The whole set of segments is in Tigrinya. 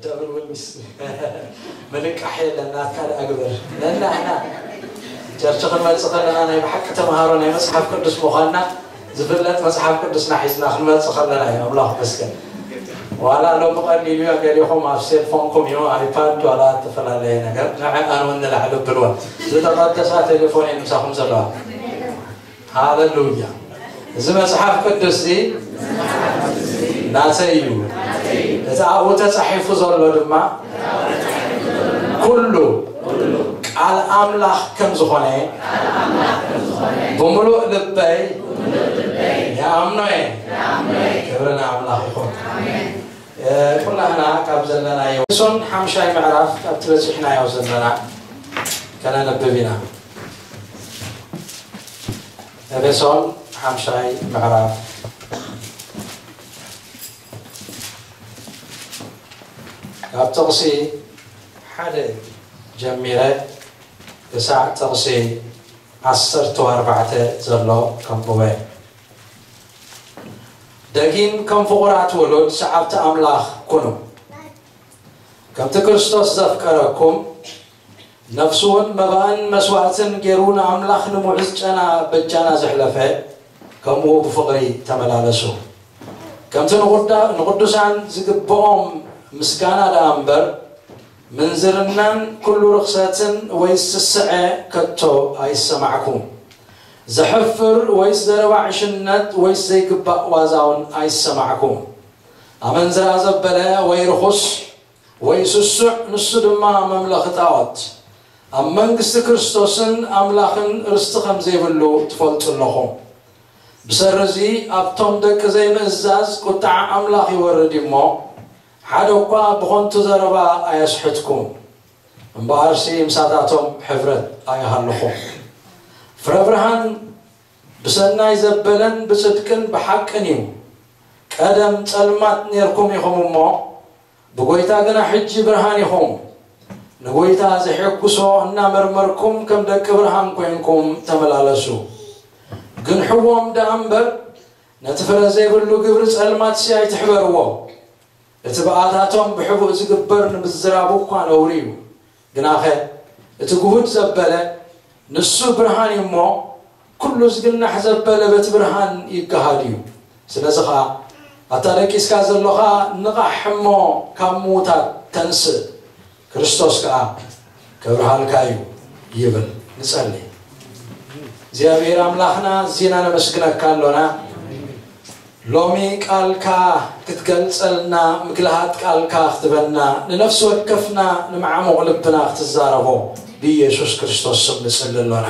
ደብል ውልስ ምልቃሕ የለን። ናትካ ደኣ ግበር። ነናሕና ቸርች ክንመጽእ ከለና ናይ ብሓቂ ተምሃሮ ናይ መጽሓፍ ቅዱስ ምዃንና ዝፍለጥ መጽሓፍ ቅዱስና ሒዝና ክንመጽእ ከለና እዩ። ኣምላኽ መስገን። ዋላ ሎም ቀሊሉ እዩ፣ ገሊኹም ኣብ ሴልፎንኩም እዩ፣ ኣይፓድ ዋላ እተፈላለየ ነገር፣ ንዐኣን እውን ንላዕሊ ብልወን። ዝተቐደሳ ቴሌፎን እየን ምሳኹም ዘለዋ። ሃለሉያ። እዚ መጽሓፍ ቅዱስ እዚ ናተይ እዩ። እቲ ኣብኡ ተጻሒፉ ዘሎ ድማ ኩሉ ቃል ኣምላኽ ከም ዝኾነ ብምሉእ ልበይ ይኣምኖ እየ። ክብሪ ንኣምላኽ ይኹን። ኩላህና ካብ ዘለናዮ ኤፌሶን ሓምሻይ ምዕራፍ ካብቲ በጺሕናዮ ዘለና ከነነብብ ኢና። ኤፌሶን ሓምሻይ ምዕራፍ ካብ ጥቕሲ ሓደ ጀሚረ ክሳዕ ጥቕሲ ዓሰርተ ኣርባዕተ ዘሎ ከንብበ። ደጊም ከም ፍቑራት ውሉድ ሰዓብቲ ኣምላኽ ኩኑ። ከምቲ ክርስቶስ ዘፍቀረኩም፣ ነፍሱ እውን መባእን መስዋእትን ገይሩ ንኣምላኽ ንምውዕዝ ጨና በጃና ዘሕለፈ፣ ከምኡ ብፍቕሪ ተመላለሱ። ከምቲ ንቑዳ-፣ ንቕዱሳን ዝግብኦም ምስጋና ደኣ እምበር፣ ምንዝርናን ኩሉ ርኽሰትን ወይስ ስስዐ ከቶ ኣይሰማዕኩም። ዘሕፍር ወይስ ዘረባ ዕሽነት ወይስ ዘይግባእ ዋዛ እውን ኣይሰማዕኩም። ኣመንዝራ ዘበለ ወይ ርኹስ ወይ ስሱዕ፣ ንሱ ድማ መምለኺ ጣዖት፣ ኣብ መንግስቲ ክርስቶስን ኣምላኽን ርስቲ ከም ዘይብሉ ትፈልጡ ኣለኹም። ብሰሪ እዚ ኣብቶም ደቂ ዘይምእዛዝ ቁጥዓ ኣምላኽ ይወርድ እዩ እሞ፣ ሓደ እኳ ብኸንቱ ዘረባ ኣየስሕትኩም፣ እምበኣርሲ ምሳታቶም ሕብረት ኣይሃለኹም። ፍረ ብርሃን ብሰናይ ዘበለን ብጽድቅን ብሓቅን እዩ። ቀደም ጸልማት ኔርኩም ኢኹም እሞ፣ ብጎይታ ግና ሕጂ ብርሃን ኢኹም። ንጎይታ ዘሐጉሶ እናመርመርኩም ከም ደቂ ብርሃን ኮይንኩም ተመላለሱ። ግንሕዎም ደኣ እምበር፣ ነቲ ፍረ ዘይብሉ ግብሪ ጸልማትሲ ኣይትሕበርዎ። እቲ ብኣታቶም ብሕቡእ ዝግበር ንምዝራቡ እኳ ነውሪ እዩ። ግናኸ እቲ ግሁድ ዘበለ ንሱ ብርሃን እዩ እሞ፣ ኩሉ ዝግናሕ ዘበለ በቲ ብርሃን ይገሃድ እዩ። ስለዚ ኸኣ ኣታ ደቂስካ ዘሎኻ ንቓሕ እሞ ካብ ምዉታት ተንስእ፣ ክርስቶስ ከኣ ከብርሃልካ እዩ ይብል። ንጸሊ። እግዚኣብሔር ኣምላኽና፣ እዚና ነመስግነካ ኣሎና። ሎሚ ቃልካ ክትገልጸልና፣ ምግልሃት ቃልካ ክትበና፣ ንነፍሲ ወከፍና ንመዓሙቕ ልብና ክትዛረቦ ብኢየሱስ ክርስቶስ ስም ንጽሊ ኣሎና።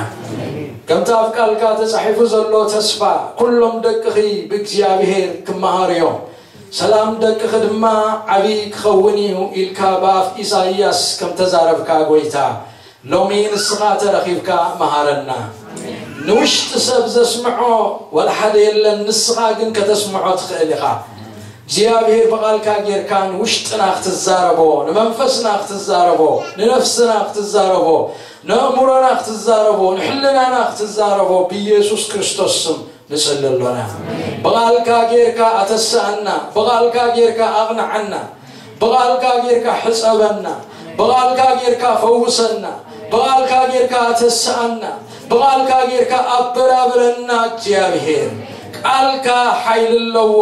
ከምቲ ኣብ ቃልካ ተጻሒፉ ዘሎ ተስፋ፣ ኩሎም ደቅኺ ብእግዚኣብሔር ክመሃሩ እዮም፣ ሰላም ደቅኺ ድማ ዓቢ ክኸውን እዩ ኢልካ ብኣፍ ኢሳይያስ ከም ተዛረብካ፣ ጎይታ፣ ሎሚ ንስኻ ተረኺብካ መሃረና። ንውሽጢ ሰብ ዘስምዖ ወላ ሓደ የለን፣ ንስኻ ግን ከተስምዖ ትኽእል ኢኻ። እግዚኣብሔር ብቓልካ ጌርካ ንውሽጥና ክትዛረቦ፣ ንመንፈስና ክትዛረቦ፣ ንነፍስና ክትዛረቦ፣ ንኣእምሮና ክትዛረቦ፣ ንሕልናና ክትዛረቦ ብኢየሱስ ክርስቶስ ስም ንጽሊ ኣሎና። ብቓልካ ጌርካ ኣተስኣና፣ ብቓልካ ጌርካ ኣቕንዓና፣ ብቓልካ ጌርካ ሕጸበና፣ ብቓልካ ጌርካ ፈውሰና፣ ብቓልካ ጌርካ ኣተስኣና፣ ብቓልካ ጌርካ ኣበራብረና። እግዚኣብሔር ቃልካ ሓይሊ ኣለዎ።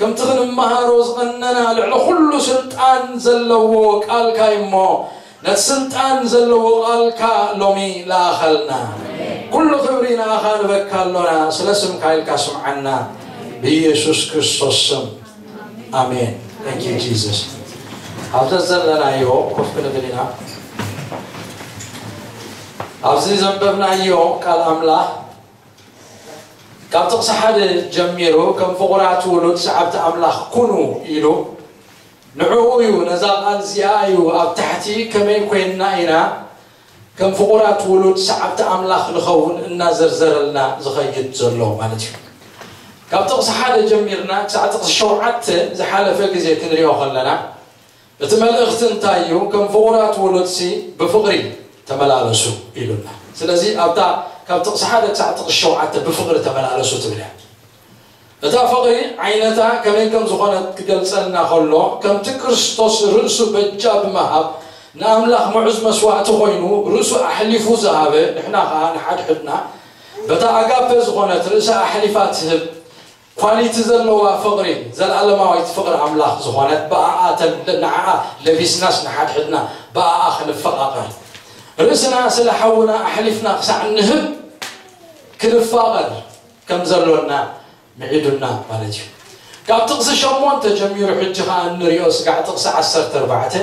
ከምቲ ክንመሃሮ ዝቐነና ልዕሊ ኩሉ ስልጣን ዘለዎ ቃልካ እዩ እሞ፣ ነቲ ስልጣን ዘለዎ ቃልካ ሎሚ ለኣኸልና። ኩሉ ክብሪ ንኣኻ ንበካ ኣሎና፣ ስለ ስምካ ኢልካ ስምዓና፣ ብኢየሱስ ክርስቶስ ስም፣ ኣሜን። Thank you, Jesus። ኣብ ዘለናዮ ኮፍ ክንብል ኢና። ኣብዚ ዘንበብናዮ ቃል ኣምላኽ ካብ ጥቕሲ ሓደ ጀሚሩ፣ ከም ፍቑራት ውሉድ ሰዓብቲ ኣምላኽ ኩኑ ኢሉ፣ ንዕኡ እዩ፣ ነዛ ቃል እዚኣ እዩ ኣብ ታሕቲ ከመይ ኮይንና ኢና ከም ፍቑራት ውሉድ ሰዓብቲ ኣምላኽ ንኸውን እናዘርዘረልና ዝኸይድ ዘሎ ማለት እዩ። ካብ ጥቕሲ ሓደ ጀሚርና ክሳዕ ጥቕሲ ሸውዓተ ዝሓለፈ ግዜ ክንሪኦ ከለና፣ እቲ መልእኽቲ እንታይ እዩ? ከም ፍቑራት ውሉድሲ ብፍቕሪ ተመላለሱ ኢሉና። ስለዚ ኣብታ ካብ ጥቕሲ ሓደ ክሳዕ ጥቕሲ ሸውዓተ ብፍቕሪ ተመላለሱ ትብል እያ። እታ ፍቕሪ ዓይነታ ከመይ ከም ዝኾነት ክገልጸልና ከሎ፣ ከምቲ ክርስቶስ ርእሱ በጃ ብምሃብ ንኣምላኽ ምዑዝ መስዋእቲ ኮይኑ ርእሱ ኣሕሊፉ ዝሃበ፣ ንሕና ኸኣ ንሓድሕድና በታ ኣጋፔ ዝኾነት ርእሳ ኣሕሊፋ ትህብ ኳሊቲ ዘለዋ ፍቕሪ፣ ዘለኣለማዊት ፍቕሪ ኣምላኽ ዝኾነት ብኣኣ ተል-፣ ንዓኣ ለቢስናስ ንሓድሕድና ብኣኣ ክንፈቓቐር፣ ርእስና ስለ ሓውና ኣሕሊፍና ክሳዕ ንህብ ክንፋቐር ከም ዘሎና ምዒዱና ማለት እዩ። ካብ ጥቕሲ ሸሞንተ ጀሚሩ ሕጂ ኸኣ እንሪኦ ስጋዕ ጥቕሲ ዓሰርተ ኣርባዕተ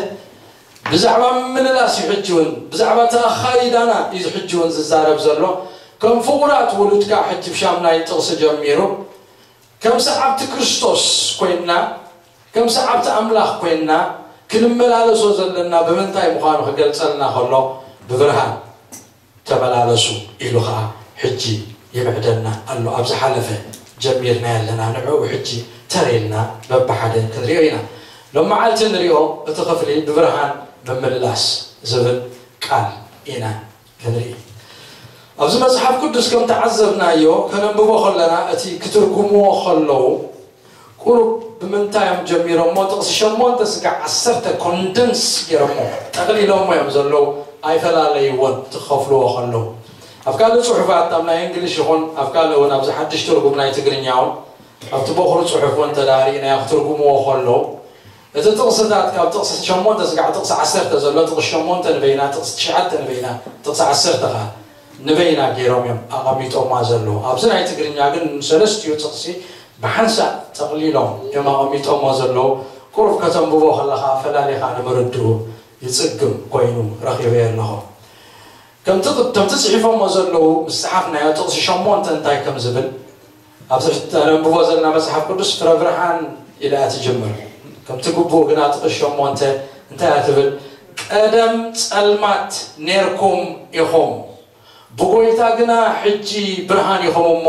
ብዛዕባ ምምልላስ እዩ ሕጂ እውን፣ ብዛዕባ እቲ ኣኻይዳና እዩ ሕጂ እውን ዝዛረብ ዘሎ። ከም ፍቑራት ውሉድ ከኣ ሕጂ ብሻምናይ ጥቕሲ ጀሚሩ ከም ሰዓብቲ ክርስቶስ ኮይንና፣ ከም ሰዓብቲ ኣምላኽ ኮይንና ክንመላለሶ ዘለና ብምንታይ ምዃኑ ክገልጸልና ከሎ፣ ብብርሃን ተመላለሱ ኢሉ ኸዓ ሕጂ ይምዕደና ኣሎ። ኣብ ዝሓለፈ ጀሚርና ኣለና፣ ንዕኡ ሕጂ ተር ኢልና በብሓደ ክንሪኦ ኢና። ሎም መዓልቲ ንሪኦ እቲ ክፍሊ ብብርሃን ምምልላስ ዝብል ቃል ኢና ክንርኢ። ኣብዚ መጽሓፍ ቅዱስ ከም ተዓዘብናዮ ከነንብቦ ከለና እቲ ክትርጉምዎ ከለዉ ቁሩብ ብምንታይ እዮም ጀሚሮሞ? ጥቕሲ ሸሞንተ ስጋዕ ዓሰርተ ኮንደንስ ገይሮሞ፣ ጠቕሊሎሞ እዮም ዘለዉ፣ ኣይፈላለይዎን እቲ ክኸፍልዎ ከለዉ። ኣብ ካልእ ጽሑፋት፣ ኣብ ናይ እንግሊሽ ይኹን ኣብ ካልእ እውን፣ ኣብዚ ሓድሽ ትርጉም ናይ ትግርኛ እውን፣ ኣብቲ ቦኽሪ ጽሑፍ እውን ተዳሪእናዮ ክትርጉምዎ ከለዉ፣ እቲ ጥቕስታት ካብ ጥቕሲ ሸሞንተ ስጋዕ ጥቕሲ ዓሰርተ ዘሎ፣ ጥቕሲ ሸሞንተ ንበይና፣ ጥቕሲ ትሽዓተ ንበይና፣ ጥቕሲ ዓሰርተ ኸዓ ንበይና ገይሮም እዮም ኣቐሚጦማ ዘለዉ። ኣብዚ ናይ ትግርኛ ግን ሰለስቲኡ ጥቕሲ ብሓንሳእ ጠቕሊሎም እዮም ኣቐሚጦሞ ዘለዉ። ቁሩብ ከተንብቦ ከለኻ ፈላሊኻ ንምርድኡ ይጽግም ኮይኑ ረኺበዮ ኣለኹ። ከምቲ፣ ከምቲ ጽሒፎሞ ዘለዉ ምስ ጸሓፍናዮ ጥቕሲ ሸሞንተ እንታይ ከም ዝብል ኣብዚ እተንብቦ ዘለና መጽሓፍ ቅዱስ ፍረ ብርሃን ኢላ እያ ትጅምር። ከምቲ ግቡእ ግና ጥቕሲ ሸሞንተ እንታይ እያ ትብል? ቀደም ጸልማት ኔርኩም ኢኹም፣ ብጎይታ ግና ሕጂ ብርሃን ኢኹም እሞ፣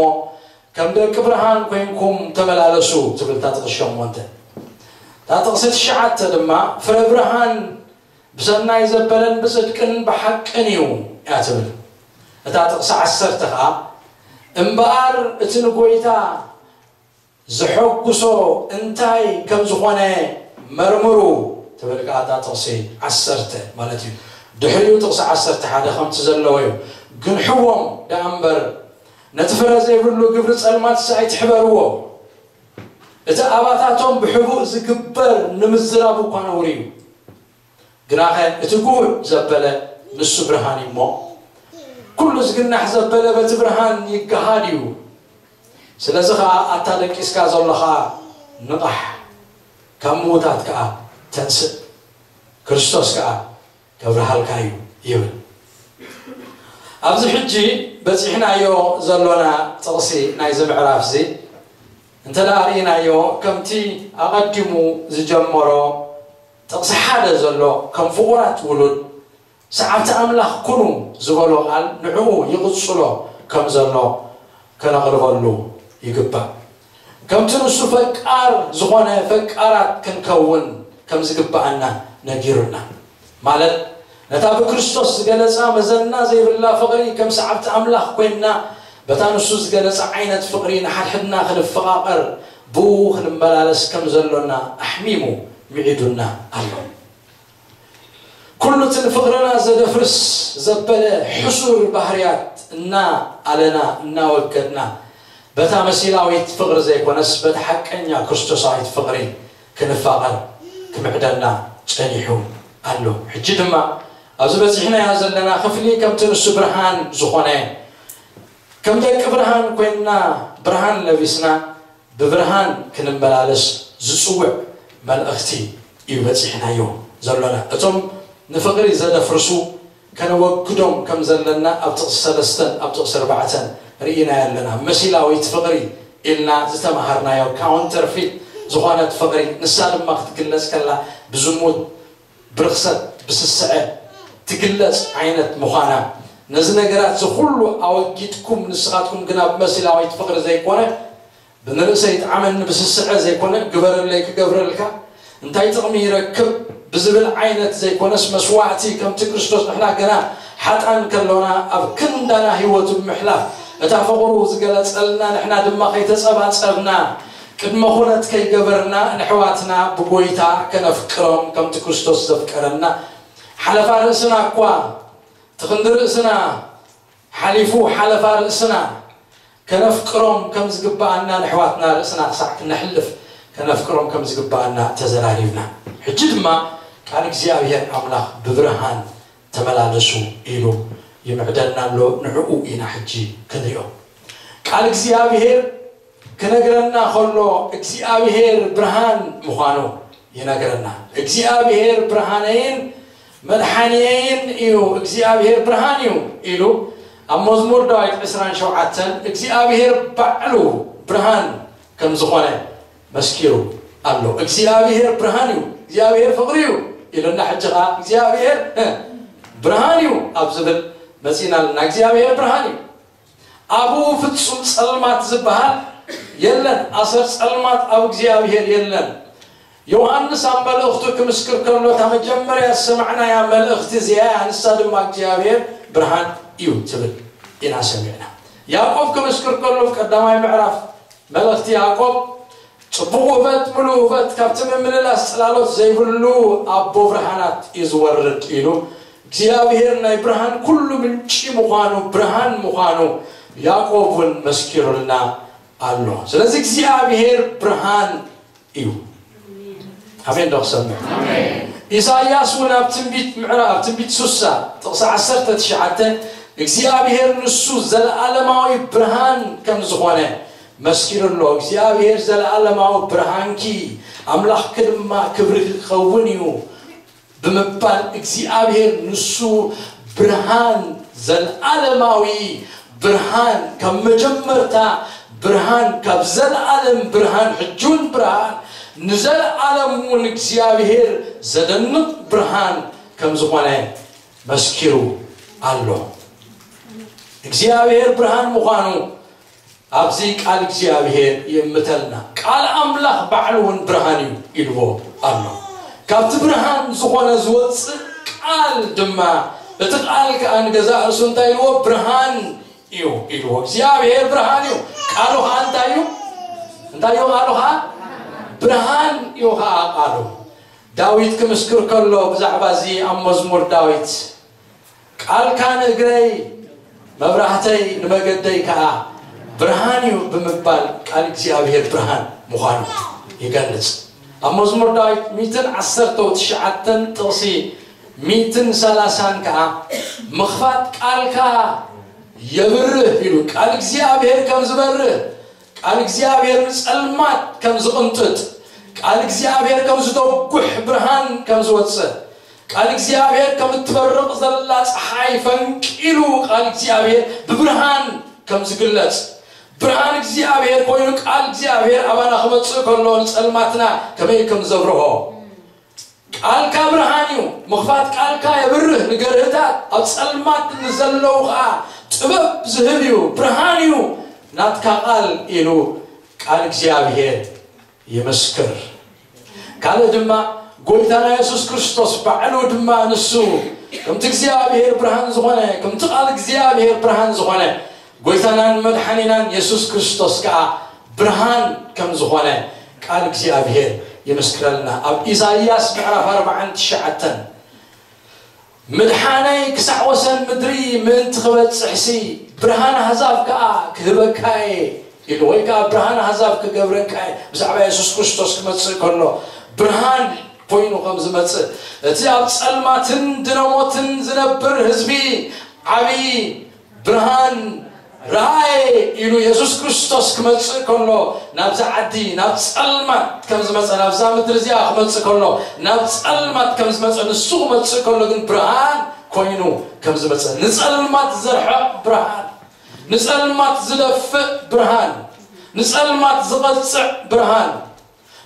ከም ደቂ ብርሃን ኮይንኩም ተመላለሱ ትብል እታ ጥቕሲ ሸሞንተ። እታ ጥቕሲ ትሽዓተ ድማ ፍረ ብርሃን ብሰናይ ዘበለን ብጽድቅን ብሓቅን እዩ እያ ትብል። እታ ጥቕሲ ዓሰርተ ኸኣ እምበኣር እቲ ንጎይታ ዘሐጉሶ እንታይ ከም ዝኾነ መርምሩ ትብል ከኣ እታ ጥቕሲ ዓሰርተ ማለት እዩ። ድሕሪኡ ጥቕሲ ዓሰርተ ሓደ ከምቲ ዘለዎ እዩ። ግንሕዎም ደኣ እምበር ነቲ ፍረ ዘይብሉ ግብሪ ጸልማትስ ኣይትሕበርዎ። እቲ ኣባታቶም ብሕቡእ ዝግበር ንምዝራብ እኳ ነውሪ እዩ። ግናኸ እቲ ጉድ ዘበለ ንሱ ብርሃን እዩ እሞ፣ ኩሉ ዝግናሕ ዘበለ በቲ ብርሃን ይገሃድ እዩ። ስለዚ ኸኣ ኣታ ደቂስካ ዘሎኻ ንቓሕ፣ ካብ ምዉታት ከኣ ተንስእ፣ ክርስቶስ ከኣ ከብርሃልካ እዩ ይብል። ኣብዚ ሕጂ በጺሕናዮ ዘሎና ጥቕሲ ናይዚ ምዕራፍዚ እንተ ደኣ ርኢናዮ፣ ከምቲ ኣቐዲሙ ዝጀመሮ ጥቕሲ ሓደ ዘሎ፣ ከም ፍቑራት ውሉድ ሰዓብቲ ኣምላኽ ኩኑ ዝበሎ ቃል ንዕኡ ይቕጽሎ ከም ዘሎ ከነቕርበሉ ይግባእ። ከምቲ ንሱ ፈቃር ዝኾነ ፈቃራት ክንከውን ከም ዝግብኣና ነጊሩና። ማለት ነታ ብክርስቶስ ዝገለጻ መዘና ዘይብላ ፍቕሪ ከም ሰዓብቲ ኣምላኽ ኮይንና በታ ንሱ ዝገለጻ ዓይነት ፍቕሪ ንሓድሕድና ክንፈቓቐር ብኡ ክንመላለስ ከም ዘሎና ኣሕሚሙ ምዒዱና ኣሎ። ኩሉ እቲ ንፍቕርና ዘደፍርስ ዘበለ ሕሱር ባህርያት እናኣለና እናወገድና በታ መሲላዊት ፍቕሪ ዘይኮነስ በታ ሓቀኛ ክርስቶሳዊት ፍቕሪ ክንፋቐር ክምዕደና ጸኒሑ ኣሎ። ሕጂ ድማ ኣብዚ በጺሕናዮ ዘለና ክፍሊ ከምቲ ንሱ ብርሃን ዝኾነ ከም ደቂ ብርሃን ኮይንና ብርሃን ለቢስና ብብርሃን ክንመላለስ ዝጽውዕ መልእኽቲ እዩ በጺሕናዮ ዘሎና። እቶም ንፍቕሪ ዘደፍርሱ ከነወግዶም ከም ዘለና ኣብ ጥቕሲ ሰለስተን ኣብ ጥቕሲ ኣርባዕተን ርኢናዮ ኣለና። መሲላዊት ፍቕሪ ኢልና ዝተማሃርናዮ ካውንተርፊት ዝኾነት ፍቕሪ፣ ንሳ ድማ ክትግለጽ ከላ ብዝሙት፣ ብርኽሰት፣ ብስስዐ ትግለጽ ዓይነት ምዃና፣ ነዚ ነገራት እዚ ኩሉ ኣወጊድኩም ንስኻትኩም ግና ብመሲላዊት ፍቕሪ ዘይኮነ ብንርእሰይ ይጥዓመኒ ብስስዐ ዘይኮነ ግበረለይ ክገብረልካ እንታይ ጥቕሚ ይረክብ ብዝብል ዓይነት ዘይኮነስ መስዋዕቲ ከምቲ ክርስቶስ ንሕና ገና ሓጣን ከሎና ኣብ ክንዳና ህይወቱ ብምሕላፍ እታ ፍቕሩ ዝገለጸልና፣ ንሕና ድማ ከይተጸባጸብና፣ ቅድመ ኹነት ከይገበርና፣ ንሕዋትና ብጎይታ ከነፍቅሮም ከምቲ ክርስቶስ ዘፍቀረና፣ ሓለፋ ርእስና እኳ፣ ትኽንዲ ርእስና ሓሊፉ ሓለፋ ርእስና ከነፍቅሮም ከም ዝግብኣና፣ ንሕዋትና ርእስና ክሳዕ ክነሕልፍ ከነፍቅሮም ከም ዝግብኣና ተዘራሪብና። ሕጂ ድማ ቃል እግዚኣብሔር ኣምላኽ ብብርሃን ተመላለሱ ኢሉ ይምዕደልና ኣሎ። ንዕኡ ኢና ሕጂ ክንሪኦ። ቃል እግዚኣብሔር ክነግረና ከሎ እግዚኣብሔር ብርሃን ምዃኑ ይነግረና። እግዚኣብሔር ብርሃነይን መድሓኒየይን እዩ፣ እግዚኣብሔር ብርሃን እዩ ኢሉ ኣብ መዝሙር ዳዊት ዕስራን ሸውዓተን እግዚኣብሔር ባዕሉ ብርሃን ከም ዝኾነ መስኪሩ ኣሎ። እግዚኣብሔር ብርሃን እዩ፣ እግዚኣብሔር ፍቕሪ እዩ ኢሉና። ሕጂ ኸዓ እግዚኣብሔር ብርሃን እዩ ኣብ ዝብል መጺና ኣለና። እግዚኣብሔር ብርሃን እዩ። ኣብኡ ፍጹም ጸልማት ዝበሃል የለን። ኣሰር ጸልማት ኣብ እግዚኣብሔር የለን። ዮሃንስ ኣብ መልእኽቱ ክምስክር ከሎ፣ እታ መጀመርያ ዝሰማዕናያ መልእኽቲ እዚኣ እያ፣ ንሳ ድማ እግዚኣብሔር ብርሃን እዩ ትብል ኢና ሰሚዕና። ያዕቆብ ክምስክር ከሎ፣ ኣብ ቀዳማይ ምዕራፍ መልእኽቲ ያዕቆብ፣ ጽቡቕ ውህበት፣ ምሉእ ውህበት፣ ካብቲ ምምልላስ ጽላሎት ዘይብሉ ኣቦ ብርሃናት እዩ ዝወርድ ኢሉ፣ እግዚኣብሔር ናይ ብርሃን ኩሉ ምንጪ ምዃኑ፣ ብርሃን ምዃኑ ያዕቆብ እውን መስኪሩልና ኣሎ። ስለዚ እግዚኣብሔር ብርሃን እዩ። ኣሜን ዶ ክሰምዕ? ኢሳይያስ እውን ኣብ ትንቢት ምዕራ-፣ ኣብ ትንቢት ሱሳ ጥቕሲ ዓሰርተ ትሽዓተ እግዚኣብሔር ንሱ ዘለዓለማዊ ብርሃን ከም ዝኾነ መስኪሩ ኣሎ። እግዚኣብሔር ዘለዓለማዊ ብርሃንኪ፣ ኣምላኽኪ ድማ ክብሪ ክኸውን እዩ ብምባል እግዚኣብሔር ንሱ ብርሃን፣ ዘለዓለማዊ ብርሃን፣ ካብ መጀመርታ ብርሃን፣ ካብ ዘለዓለም ብርሃን፣ ሕጂ እውን ብርሃን፣ ንዘለዓለም እውን እግዚኣብሔር ዘደንቕ ብርሃን ከም ዝኾነ መስኪሩ ኣሎ። እግዚኣብሔር ብርሃን ምዃኑ ኣብዚ ቃል እግዚኣብሔር ይእምተልና። ቃል ኣምላኽ ባዕሉ እውን ብርሃን እዩ ኢልዎ ኣሎ። ካብቲ ብርሃን ዝኾነ ዝወፅእ ቃል ድማ፣ እቲ ቃል ከዓ ንገዛእ ርእሱ እንታይ ኢልዎ? ብርሃን እዩ ኢልዎ። እግዚኣብሔር ብርሃን እዩ። ቃሉ ከዓ እንታይ እዩ? እንታይ እዩ ቃሉ ከዓ? ብርሃን እዩ ከዓ ቃሉ። ዳዊት ክምስክር ከሎ ብዛዕባ እዚ ኣብ መዝሙር ዳዊት፣ "ቃልካ ንእግረይ መብራህተይ ንመገደይ ከዓ ብርሃን እዩ" ብምባል ቃል እግዚኣብሔር ብርሃን ምዃኑ ይገልጽ። ኣብ መዝሙር ዳዊት ሚእትን ዓሰርተ ትሽዓተን ጥቕሲ ሚእትን ሰላሳን ከዓ፣ "ምኽፋት ቃልካ የብርህ" ኢሉ፣ ቃል እግዚኣብሔር ከም ዝበርህ፣ ቃል እግዚኣብሔር ንጸልማት ከም ዝቕንጥጥ፣ ቃል እግዚኣብሔር ከም ዝደጉሕ፣ ብርሃን ከም ዝወጽእ፣ ቃል እግዚኣብሔር ከም እትበርቕ ዘላ ጸሓይ ፈንቂሉ፣ ቃል እግዚኣብሔር ብብርሃን ከም ዝግለጽ፣ ብርሃን እግዚኣብሔር ኮይኑ ቃል እግዚኣብሔር ኣባና ክመጽእ ከሎ ንጸልማትና ከመይ ከም ዘብርሆ፣ ቃልካ ብርሃን እዩ፣ ምኽፋት ቃልካ የብርህ ንገርህታት፣ ኣብ ጸልማት ንዘለዉ ኸኣ ጥበብ ዝህብ እዩ፣ ብርሃን እዩ ናትካ ቃል ኢሉ ቃል እግዚኣብሔር ይመስክር። ካልእ ድማ ጎይታና የሱስ ክርስቶስ ባዕሉ ድማ ንሱ ከምቲ እግዚኣብሔር ብርሃን ዝኾነ፣ ከምቲ ቃል እግዚኣብሔር ብርሃን ዝኾነ፣ ጎይታናን መድሓኒናን የሱስ ክርስቶስ ከኣ ብርሃን ከም ዝኾነ ቃል እግዚኣብሔር ይምስክረልና። ኣብ ኢሳይያስ ምዕራፍ ኣርባዓን ትሽዓተን፣ "ምድሓነይ ክሳዕ ወሰን ምድሪ ምእንቲ ክበጽሕሲ፣ ብርሃን ኣህዛብ ከኣ ክህበካየ" ኢሉ፣ ወይ ከኣ "ብርሃን ኣህዛብ ክገብረካየ" ብዛዕባ የሱስ ክርስቶስ ክመጽእ ከሎ፣ ብርሃን ኮይኑ ከም ዝመጽእ፣ እቲ ኣብ ጸልማትን ድነሞትን ዝነብር ህዝቢ ዓብዪ ብርሃን ረኣየ ኢሉ የሱስ ክርስቶስ ክመጽእ ከሎ፣ ናብዛ ዓዲ፣ ናብ ጸልማት ከም ዝመጸ፣ ናብዛ ምድሪ እዚኣ ክመጽእ ከሎ፣ ናብ ጸልማት ከም ዝመጸ፣ ንሱ ክመጽእ ከሎ ግን ብርሃን ኮይኑ ከም ዝመጸ፣ ንጸልማት ዘርሕቕ ብርሃን፣ ንጸልማት ዝደፍእ ብርሃን፣ ንጸልማት ዝቐጽዕ ብርሃን፣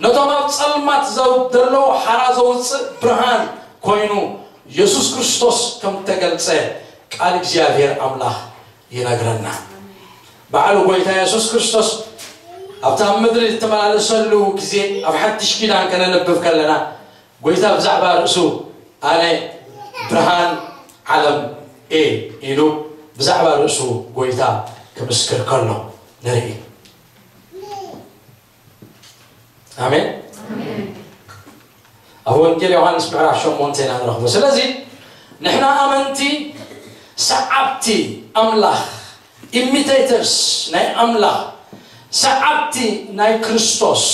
ነቶም ኣብ ጸልማት ዘው-፣ ዘለዉ ሓራ ዘውጽእ ብርሃን ኮይኑ የሱስ ክርስቶስ ከም እተገልጸ ቃል እግዚኣብሔር ኣምላኽ ይነግረና። በዓሉ ጐይታ የሱስ ክርስቶስ ኣብታ ምድሪ እተመላለሰሉ ግዜ፣ ኣብ ሓድሽ ኪዳን ከነንብብ ከለና፣ ጐይታ ብዛዕባ ርእሱ "ኣነ ብርሃን ዓለም እየ" ኢሉ ብዛዕባ ርእሱ ጐይታ ክምስክር ከሎ ንርኢ። ኣሜን። ኣብ ወንጌል ዮሃንስ ምዕራፍ ሸሞንተ ኢና ንረኽቦ። ስለዚ ንሕና ኣመንቲ፣ ሰዓብቲ ኣምላኽ፣ ኢሚቴተርስ ናይ ኣምላኽ፣ ሰዓብቲ ናይ ክርስቶስ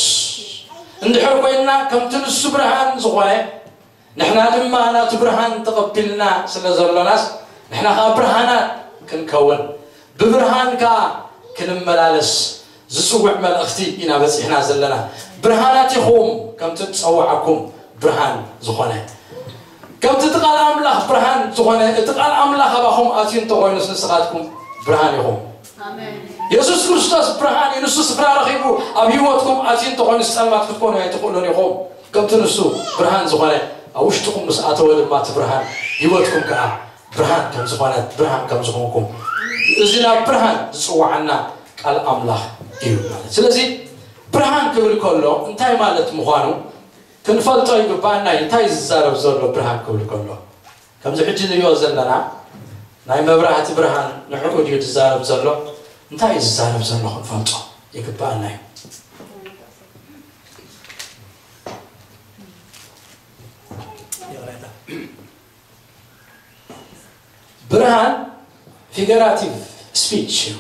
እንድሕር ኮይንና፣ ከምቲ ንሱ ብርሃን ዝኾነ፣ ንሕና ድማ ናቱ ብርሃን ተቐቢልና ስለ ዘሎናስ፣ ንሕና ኸዓ ብርሃናት ክንከውን፣ ብብርሃን ከኣ ክንመላለስ ዝጽውዕ መልእኽቲ ኢና በጺሕና ዘለና። ብርሃናት ኢኹም፣ ከምቲ ዝጸውዓኩም ብርሃን ዝኾነ። ከምቲ እቲ ቃል ኣምላኽ ብርሃን ዝኾነ፣ እቲ ቃል ኣምላኽ ኣባኹም ኣትዩ እንተኾይኑስ ንስኻትኩም ብርሃን ኢኹም። ኣሜን። የሱስ ክርስቶስ ብርሃን እዩ። ንሱ ስፍራ ረኺቡ ኣብ ህይወትኩም ኣትዩ እንተኾይኑስ ጸልማት ክትኮኑ ኣይትኽእሉን ኢኹም። ከምቲ ንሱ ብርሃን ዝኾነ ኣብ ውሽጥኹም ምስ ኣተወ ድማ እቲ ብርሃን ህይወትኩም ከኣ ብርሃን ከም ዝኾነ፣ ብርሃን ከም ዝኾንኩም፣ እዚ ናብ ብርሃን ዝጽውዓና ቃል ኣምላኽ እዩ ማለት። ስለዚ ብርሃን ክብል ከሎ እንታይ ማለት ምዃኑ ክንፈልጦ ይግባኣና እዩ። እንታይ እዩ ዝዛረብ ዘሎ ብርሃን ክብል ከሎ? ከምዚ ሕጂ ንሪኦ ዘለና ናይ መብራህቲ ብርሃን ንዕኡ ድዩ ዝዛረብ ዘሎ? እንታይ እዩ ዝዛረብ ዘሎ ክንፈልጦ ይግባኣና እዩ። ብርሃን ፊገራቲቭ ስፒች እዩ።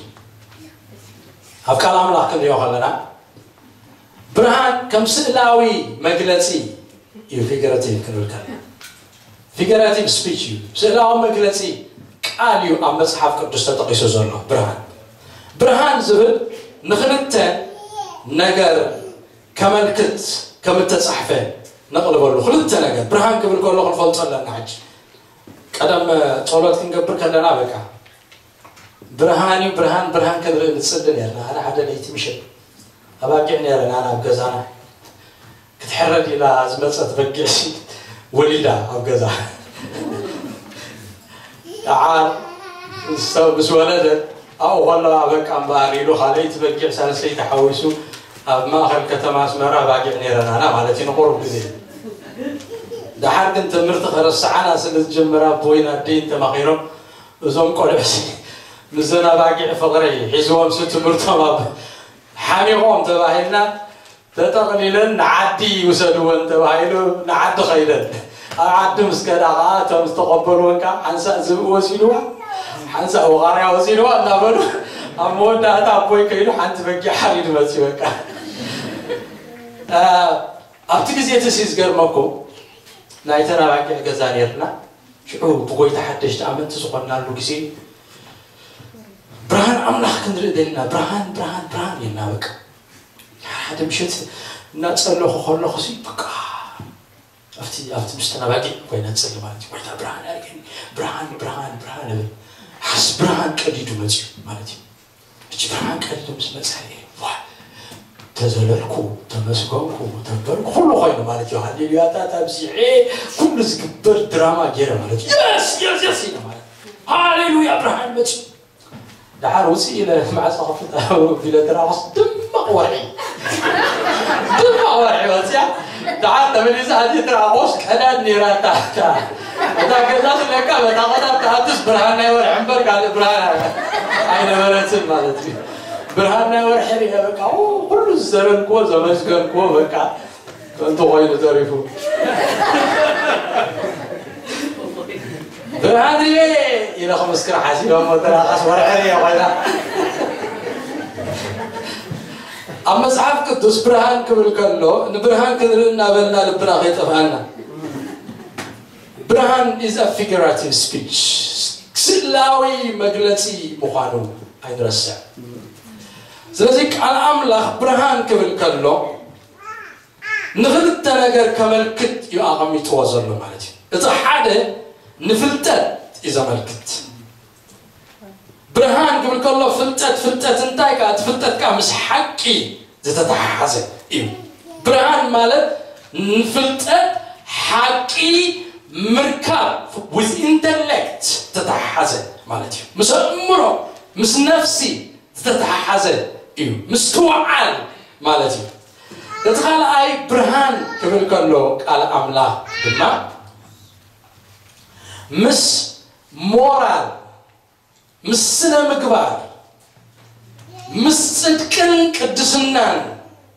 ኣብ ቃል ኣምላኽ ክንሪኦ ከለና ብርሃን ከም ስእላዊ መግለጺ እዩ። ፊገራቲቭ ክንብል ከለና ፊገራቲቭ ስፒች እዩ። ስእላዊ መግለጺ ቃል እዩ ኣብ መጽሓፍ ቅዱስ ተጠቒሱ ዘሎ። ብርሃን ብርሃን ዝብል ንኽልተ ነገር ከመልክት ከም እተጻሕፈ ነቕልበሉ። ክልተ ነገር ብርሃን ክብል ከሎ ክንፈልጦ ኣለና። ሕጂ ቀደም ጸሎት ክንገብር ከለና በቃ ብርሃን እዩ፣ ብርሃን፣ ብርሃን ክንርኢ ንጽሊ ነርና። ኣነ ሓደ ለይቲ ምሸት ኣባጊዕ ነረን ኣነ ኣብ ገዛና ክትሕረድ ኢላ ዝመጸት በጊዕ ሲ ወሊዳ ኣብ ገዛ ደሓር ምስ ወለደት ኣብኡ ከለዋ በቃ እምበኣር ኢሉ ካልኣይቲ በጊዕ ሳልሰይቲ ሓዊሱ ኣብ ማእኸል ከተማ ኣስመራ ባጊዕ ነይረናና ማለት እዩ ንቁሩብ ግዜ። ደሓር ግን ትምህርቲ ከረስዓና ስለ ዝጀመረ ኣቦይን ኣደይን ተማኺሮም እዞም ቆልዑ ሲ ምስዘን ኣባጊዕ ፍቕሪ ሒዝዎም ሲ ትምህርቶም ኣብ ሓሚቖም ተባሂልና ተጠቕሊለን ንዓዲ ይውሰድወን ተባሂሉ ንዓዲ ኸይደን ኣብ ዓዲ ምስ ከዳ ኸዓ እቶም ዝተቐበልወን ከዓ ሓንሳእ ዝብኢ ወሲድዋ ሓንሳእ ወቓርያ ወሲድዋ እናበሉ ኣብ መወዳእታ ኣቦይ ከይዱ ሓንቲ በጊዕ ሓሪዱ መፅዩ በቃ ኣብቲ ግዜ እቲ ሲ ዝገርመኩም ናይ ተናባጊዕ ገዛ ነርና ሽዑ ብጎይታ ሓደሽቲ ኣመንቲ ዝኾንናሉ ግዜ ብርሃን ኣምላኽ ክንርኢ ደሊና ብርሃን ብርሃን ብርሃን ኢልና በቃ ሓደ ምሸት እናጸለኹ ከለኹ ሲ በቃ ኣብቲ ኣብቲ ምስ ተናባጊዕ ኮይና ጸሊ ማለት እዩ ጎይታ ብርሃን ኣርገኒ ብርሃን ብርሃን ብርሃን እብል ሓስ ብርሃን ቀዲዱ መጽዩ ማለት እዩ ሕጂ ብርሃን ቀዲዱ ምስ መጸ ዋ ተዘለልኩ ተመስገንኩ ተበርኩ ኩሉ ኮይኑ ማለት እዩ ሃሌሉያታት ኣብዚዐ ኩሉ ዝግበር ድራማ ገይረ ማለት እዩ የስ የስ የስ ኢለ ማለት ሃሌሉያ ብርሃን መጽዩ ደሓር ውፅእ ኢለ ማዕፆ ክፍት ቢለ ተራቆስ ድማቕ ወርሒ ድማቕ ወርሒ ወፅያ ደሓር ተመሊሳ ኣቲ ተራቆስ ቀዳድ ነይራ እታ እታ ገዛ ስለካ በታ ቆጣ ተኣትስ ብርሃን ናይ ወርሒ እምበር ካልእ ብርሃን ኣይነበረትን ማለት እዩ ብርሃን ናይ ወርሒ ሪአ በቃ ኩሉ ዝዘረግክዎ ዘመስገንክዎ በቃ ከንቱ ኮይኑ ተሪፉ ብርሃን ርየ ኢለ ክምስክር ሓሲበ እሞ ተራኻስ ወርሒ ርየ ኮይና ኣብ መጽሓፍ ቅዱስ ብርሃን ክብል ከሎ ንብርሃን ክንርኢ እናበልና ልብና ከይጠፍኣና ብርሃን is a figurative speech ስእላዊ መግለፂ ምዃኑ ኣይንረስዕ ስለዚ ቃል ኣምላኽ ብርሃን ክብል ከሎ ንኽልተ ነገር ከመልክት እዩ ኣቐሚጥዎ ዘሎ ማለት እዩ። እቲ ሓደ ንፍልጠት እዩ ዘመልክት። ብርሃን ክብል ከሎ ፍልጠት ፍልጠት እንታይ ከኣ እቲ ፍልጠት ከኣ ምስ ሓቂ ዝተተሓሓዘ እዩ። ብርሃን ማለት ንፍልጠት ሓቂ ምርካብ with intellect ዝተተሓሓዘ ማለት እዩ። ምስ ኣእምሮ ምስ ነፍሲ ዝተተሓሓዘ እዩ ምስትውዓል ማለት እዩ እቲ ካልኣይ ብርሃን ክብል ከሎ ቃል ኣምላኽ ድማ ምስ ሞራል ምስ ስነ ምግባር ምስ ጽድቅን ቅድስናን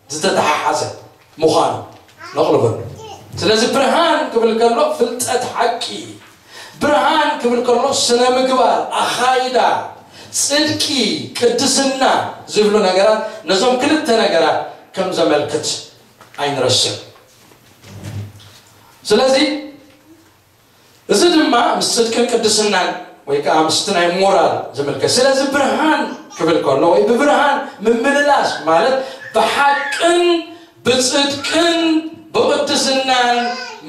ዝተተሓሓዘ ምዃኑ ነቕርበሉ። ስለዚ ብርሃን ክብል ከሎ ፍልጠት ሓቂ፣ ብርሃን ክብል ከሎ ስነ ምግባር፣ ኣኻይዳ፣ ጽድቂ፣ ቅድስና ዝብሉ ነገራት፣ ነዞም ክልተ ነገራት ከም ዘመልክት ኣይንረስዕ። ስለዚ እዚ ድማ ምስ ጽድቅን ቅድስናን ወይ ከዓ ምስቲ ናይ ሞራል ዝምልከት። ስለዚ ብርሃን ክብል ከሎ ወይ ብብርሃን ምምልላስ ማለት ብሓቅን ብጽድቅን ብቕድስናን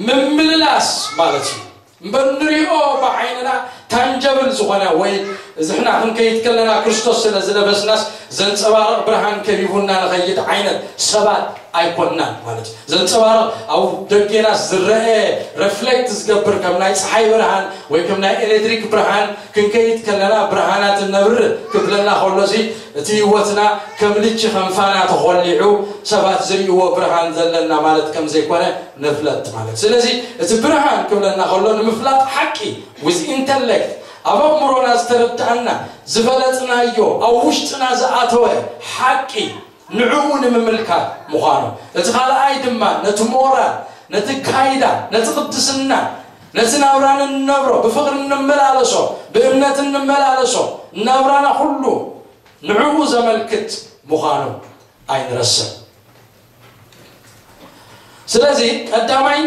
ምምልላስ ማለት እዩ። እምበር ንሪኦ ብዓይንና ታንጀብል ዝኾነ ወይ ዝሕና ክንከይድ ከለና ክርስቶስ ስለ ዝለበስናስ ዘንጸባርቕ ብርሃን ከቢቡና ንኸይድ ዓይነት ሰባት ኣይኮንናን ማለት እዩ። ዘንጸባርቕ ኣብ ደጌናስ ዝረአ ረፍሌክት ዝገብር ከም ናይ ፀሓይ ብርሃን ወይ ከም ናይ ኤሌክትሪክ ብርሃን ክንከይድ ከለና ብርሃናት እነብር ክብለና ከሎ እዚ እቲ ህይወትና ከም ልቺ ከም ፋና ተኾሊዑ ሰባት ዝርእይዎ ብርሃን ዘለና ማለት ከም ዘይኮነ ንፍለጥ ማለት። ስለዚ እቲ ብርሃን ክብለና ከሎ ንምፍላጥ ሓቂ with intellect ኣብ ኣእምሮና ዝተረዳእና ዝፈለጥናዮ ኣብ ውሽጥና ዝኣተወ ሓቂ ንዕኡ ንምምልካት ምዃኑ፣ እቲ ካልኣይ ድማ ነቲ ሞራል፣ ነቲ ካይዳ፣ ነቲ ቅድስና፣ ነቲ ናብራ እንነብሮ ብፍቕሪ እንመላለሶ ብእምነት እንመላለሶ ናብራና ኩሉ ንዕኡ ዘመልክት ምዃኑ ኣይንረስዕ። ስለዚ ቀዳማይ